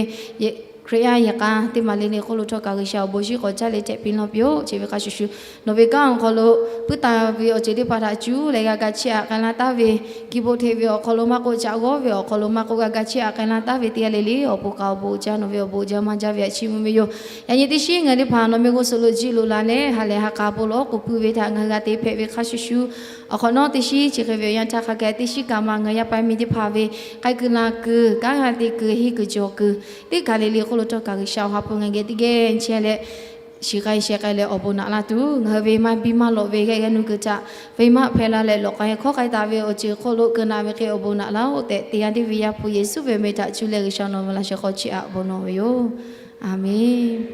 Hkriꞈ yaˇ yehˬ k'a teˇ maˬ le le hk'oˆ lo htawˇ kaꞈ G'uiˬsha awˬ bon shinˉ k'awꞈ caˉ leh htehꞈ piˇ laˇ piˇ-oˆ. Chi ve hk'a shuˍ shuˍ, nawˬ ve kanˉ awˬ hk'aw lo puiˉ taˍ ve awˬ ceuˬ teˇ hpaˍ htaꞈ cuˇ leh g'a ga chiˇ aꞈ k'ai la taˍ ve, kiˇ boˆ hteꞈ ve awˬ hk'aw lo maˇ k'oˆ, caꞈ g'awˇ ve awˬ hk'aw lo maˇ k'oˆ, g'a ga chiˇ aꞈ k'ai la taˍ ve teˇ g'aˇ le le awˬ pon kaꞈ awˬ bon jaˇ. Nawˬ ve awˬ bon jaˇ maˇ jaˇ ve htaꞈ chiˇ mvuh ve yoˬ. Yaꞈ nyi teˇ shinˉ ngaˬ hui teˇ hpaˍ nawˬ mehˆ g'uˇ suhˍ lo jiˆ loꞈ la leh ha lehˬ ha k'a bon lawˬ k'oˍ pui ve htaꞈ ngaˬ hui g'a te hpehꞈ ve hk'a shuˍ shuˍ, awˬ hk'awꞈ nawˉ teˇ shinˉ chi hk'e ve awˬ yanˇ htaˇ hk'a gaˬ teˇ shinˉ kaꞈ maˬ ngaˬ yaˇ paˍ miˇ teˇ hpaˍ ve k'ai kuiˬ la kuiˬ, kanˉ g'a te kuiˬ, henˇ kuiˬ jawˬ kuiˬ teˇ kaˬ le le hk'oˆ lo htawˇ kaꞈ G'uiˬsha awˬ ha hpu ngaˬ geh teˇ geh chehˇ leh shiˍ k'ai sheh k'ai leh awˬ bon naꞈ laˇ tuˬ, ngaˬ hui ve maˇ biˇ maˇ lawꞈ ve g'a g'a nu kuiˬ htaꞈ ve maˇ hpehꞈ la leh lawꞈ k'ai hk'awˇ k'ai taˍ ve awˬ ceuˬ hk'oˆ lo keu naꞈ ve hk'e awˬ bon naꞈ laˇ-oˆ tehꞈ teˇ yanˇ teˇ ve Yaˇ hpu Yeˍsuˆ ve awˬ meh htaꞈ cuˇ leh G'uiˬsha nawˬ ve laꞈ sheh hk'aw chiˇ aꞈ bon lawˬ ve yoˬ. Aˬmenˍ.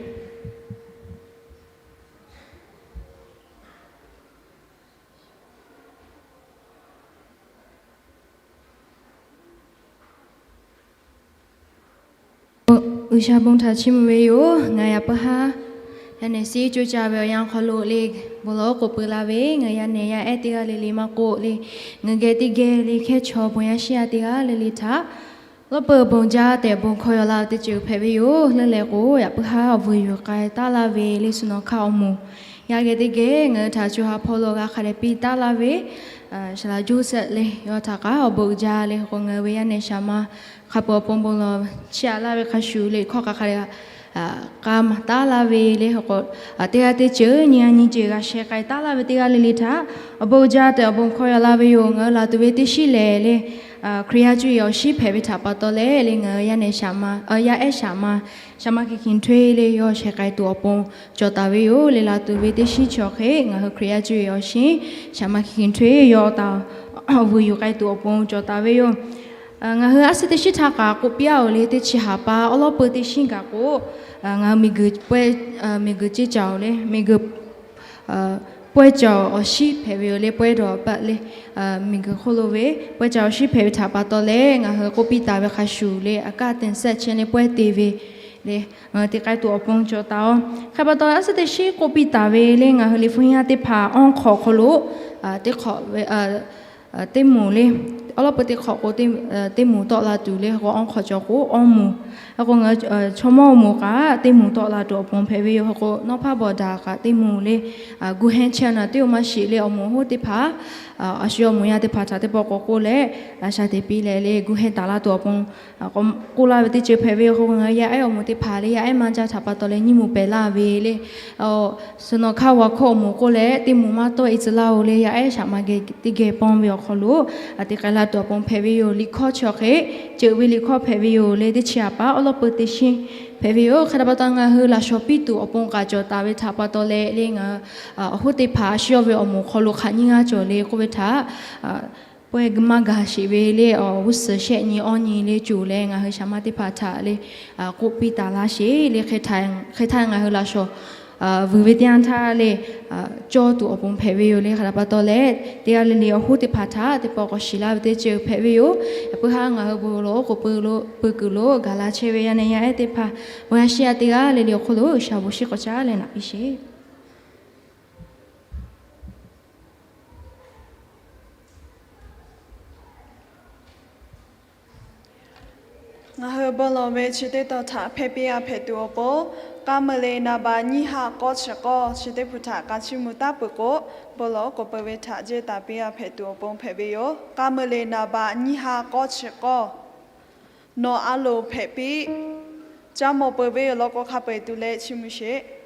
G'uiˬsha bon htaꞈ chiˇ mvuh ve yoˬ. Ngaˬ yaꞈ puiˉ haˉ yaˇ nehˬ siˉ coˇ caˇ ve awˬ yanˇ hk'aw lo le bon lawˬ k'oˍ pui la ve ngaˬ yaˇ nehˬ yaˇ ehˉ teˇ g'aˇ le le maˇ k'oˆ le, ngaˬ geh teˇ geh le hkehˇ chaw bon yaˇ shiˉ yaˇ teˇ g'aˇ le le htaꞈ lawˇ peu bon jaˇ tehꞈ bon hkawˇ yaw laˇ ve teˇ ceuˬ hpehꞈ ve yoˬ. Leuˉ leh k'o, yaꞈ puiˉ haˉ awˬ vuiˬ yuˬ k'ai taˉ laˇ ve le suhˍ nawˬ hk'aˇ awˬ moˍ yaˇ geh teˇ geh ngaˬ hui htaꞈ co ha hpawˇ lo g'a hk'a dehꞈ piˇ taˉ laˇ ve Saˍ laꞈ Joseph le yawˇ htaꞈ kaꞈ awˬ bon uiˍ jaˇ le. K'o, ngaˬ hui ve yaˇ nehˬ shaˍ ma hk'a peu awˬ pon bon lawˬ chiˇ aꞈ laˇ ve hk'a shuˍ le, hkawˇ hk'a hk'a dehꞈ k'a maˍ taˉ laˇ ve le. K'o, teˇ g'aˇ teˇ ceuˬ nyi a nyi ceuˬ g'a sheh k'ai taˉ laˇ ve teˇ g'aˇ le le htaꞈ awˬ bon uiˍ jaˇ tehꞈ awˬ bon hkawˇ yaw laˇ ve yoˬ. Ngaˬ hui laˬ tuˬ ve teˇ shinˉ lehˬ le, Hkriꞈ yaˇ cuˇ yiˍ awˬ shinˉ hpehꞈ ve htaꞈ pa taw leh le, ngaˬ hui yaˇ nehˬ shaˍ ma, yaˇ ehˉ shaˍ ma, shaˍ ma Hkiˬ Hkiˬ Htuˇ le yawˇ sheh k'ai tuˬ awˬ pon cawˬ taˍ ve yoˬ. Le laˬ tuˬ ve teˇ shinˉ chi awˬ hk'e ngaˬ hui Hkriꞈ yaˇ cuˇ yiˍ awˬ shinˉ shaˍ ma Hkiˬ Hkiˬ Htuˇ yawˇ taˍ awˬ vuiˬ yuˬ k'ai tuˬ awˬ pon cawˬ taˍ ve yoˬ. Ngaˬ hui a suhˉ teˇ shinˉ htaˇ kaꞈ k'oˆ piˇ-oˬ le, teˇ chi haˍ pa awˉ lawˉ peu teˇ shinˉ kaꞈ k'o, ngaˬ hui miˬguiˬ pawehˇ, miˬguiˬ ceˇ caoˬ le, miˬguiˬ pawehˇ caoˬ awˬ shinˉ hpehꞈ ve yoˬ le, pawehˇ dawˬ paˆ le, miˬguiˬ hk'oˆ lo ve pawehˇ caoˬ awˬ shinˉ hpehꞈ ve htaꞈ pa taw leh ngaˬ hui k'oˆ piˇ taˍ ve hk'a shuˍ le, aꞈ kaˇ te sehˆ chehˇ le pawehˇ te ve le, ngaˬ hui te k'ai tuˬ awˬ pon cawˬ taˍ-oˬ. Hk'e pa taw a suhˉ teˇ shinˉ k'oˆ piˇ taˍ ve le, ngaˬ hui liꞈ hpu yaˇ teˇ hpaˍ awˬ hk'awꞈ hk'aw lo teˇ hk'awꞈ ve teˇ moˍ le, awˉ lawˉ peu teˇ hk'awꞈ k'o teˇ moˍ tawˆ la tuˬ le, k'o awˬ hk'awꞈ cawˬ k'o awˬ moˍ, k'o ngaˬ hui chaw mawˇ moˍ kaꞈ teˇ moˍ tawˆ la tuˬ awˬ pon hpehꞈ ve yoˬ. K'o nawˉ hpaˇ bawˬ daꞈ kaꞈ teˇ moˍ le, gu heh chehˇ naˬ teˇ oˇ maˇ shiˍ le, awˬ moˍ hoˉ teˇ hpaˍ a shu awˬ moˍ yaˇ teˇ hpaˍ htaꞈ teˇ pawˆ k'awꞈ k'oˆ leh, a shaꞈ teꞈ piˇ leh le gu heh taˍ la tuˬ awˬ pon k'oˆ laˇ ve teˇ ceuˬ hpehꞈ ve yoˬ. K'o ngaˬ hui yaˇ ehˉ awˬ moˍ teˇ hpaˍ le, yaˇ ehˉ maˇ jaˇ htaꞈ pa taw leh nyiˇ moˍ pehˬ laˇ ve le, suhˍ nawˬ hk'aˇ g'aw hkawˇ awˬ moˍ k'oˆ leh teˇ moˍ maˇ tawˆ e tcuh laˇ-oˬ le, yaˇ ehˉ shaꞈ ma geh teˇ geh pawˇ ve awˬ hk'aw lo teˇ k'ai laˇ tuˬ awˬ pon hpehꞈ ve yoˬ. Liꞈ hkawˇ chi awˬ hk'e ceuˬ ve liꞈ hkawˇ hpehꞈ ve yoˬ le, teˇ chi haˍ pa awˉ lawˉ peu teˇ shinˉ hpehꞈ ve yoˬ. Hk'e te pa taw ngaˬ hui laꞈ shawnˍ piˇ tuˬ awˬ pon k'aꞈ cawˬ taˍ ve htaꞈ pa taw leh le, ngaˬ hui awˬ hoˉ teˇ hpaˍ a shu yawˇ ve awˬ moˍ hk'aw lo hk'aˬ nyiˇ g'aˇ cawˬ le k'oˆ ve htaꞈ pawehˇ maˇ gaˬ sheˍ ve le, awˬ g'uˇ suhˍ shehˆ nyi awˇ nyi le cuˬ leh ngaˬ hui shaˍ ma teˇ hpaˍ htaꞈ le k'oˆ piˇ taˍ laˇ sheˍ le. Hk'e htaˇ ngaˬ hui laꞈ shawnˍ vuiˬ ve teˇ yanˇ htaˇ le cawˇ tuˬ awˬ pon hpehꞈ ve yoˬ le. Hk'e htaꞈ pa taw leh teˇ g'aˇ le le awˬ hoˉ teˇ hpaˍ htaꞈ teˇ pawˆ k'awꞈ shiˍ laˇ ve teˇ ceuˬ hpehꞈ ve yoˬ. Yaꞈ puiˉ haˉ ngaˬ hui bon lawˬ k'oˍ pui kuiˬ lo gaˬ la chehˇ ve yaˇ nehˬ yaˇ ehˉ teˇ hpaˍ bon yaˇ shiˉ yaˇ teˇ g'aˇ le le awˬ hk'oˆ lo G'uiˬsha bon shinˉ k'awꞈ caˉ leh naꞈ piˇ sheˍ. Ve chi teˇ tawn htaꞈ hpehˇ piˇ a hpehꞈ tuˬ awˬ pon, Kaˇ meuˇ le naˍ baꞈ nyiˇ ha k'awˇ chi k'awˇ chi teˇ hpu htaꞈ k'a chiˇ mvuh taˉ peuˬ k'o, bon lawˬ oˉ k'oˍ peuˬ ve htaꞈ jehˇ taˍ piˇ a hpehꞈ tuˬ awˬ pon hpehꞈ ve yoˬ. Kaˇ meuˇ le naˍ baꞈ nyiˇ ha k'awˇ chi k'awˇ, Nawˬ a loˍ hpehꞈ piˇ. Caˇ mawˬ peuˬ ve yoˬ law k'o, hk'a peu-eˬ tuˬ leh chiˇ mvuh sheˍ.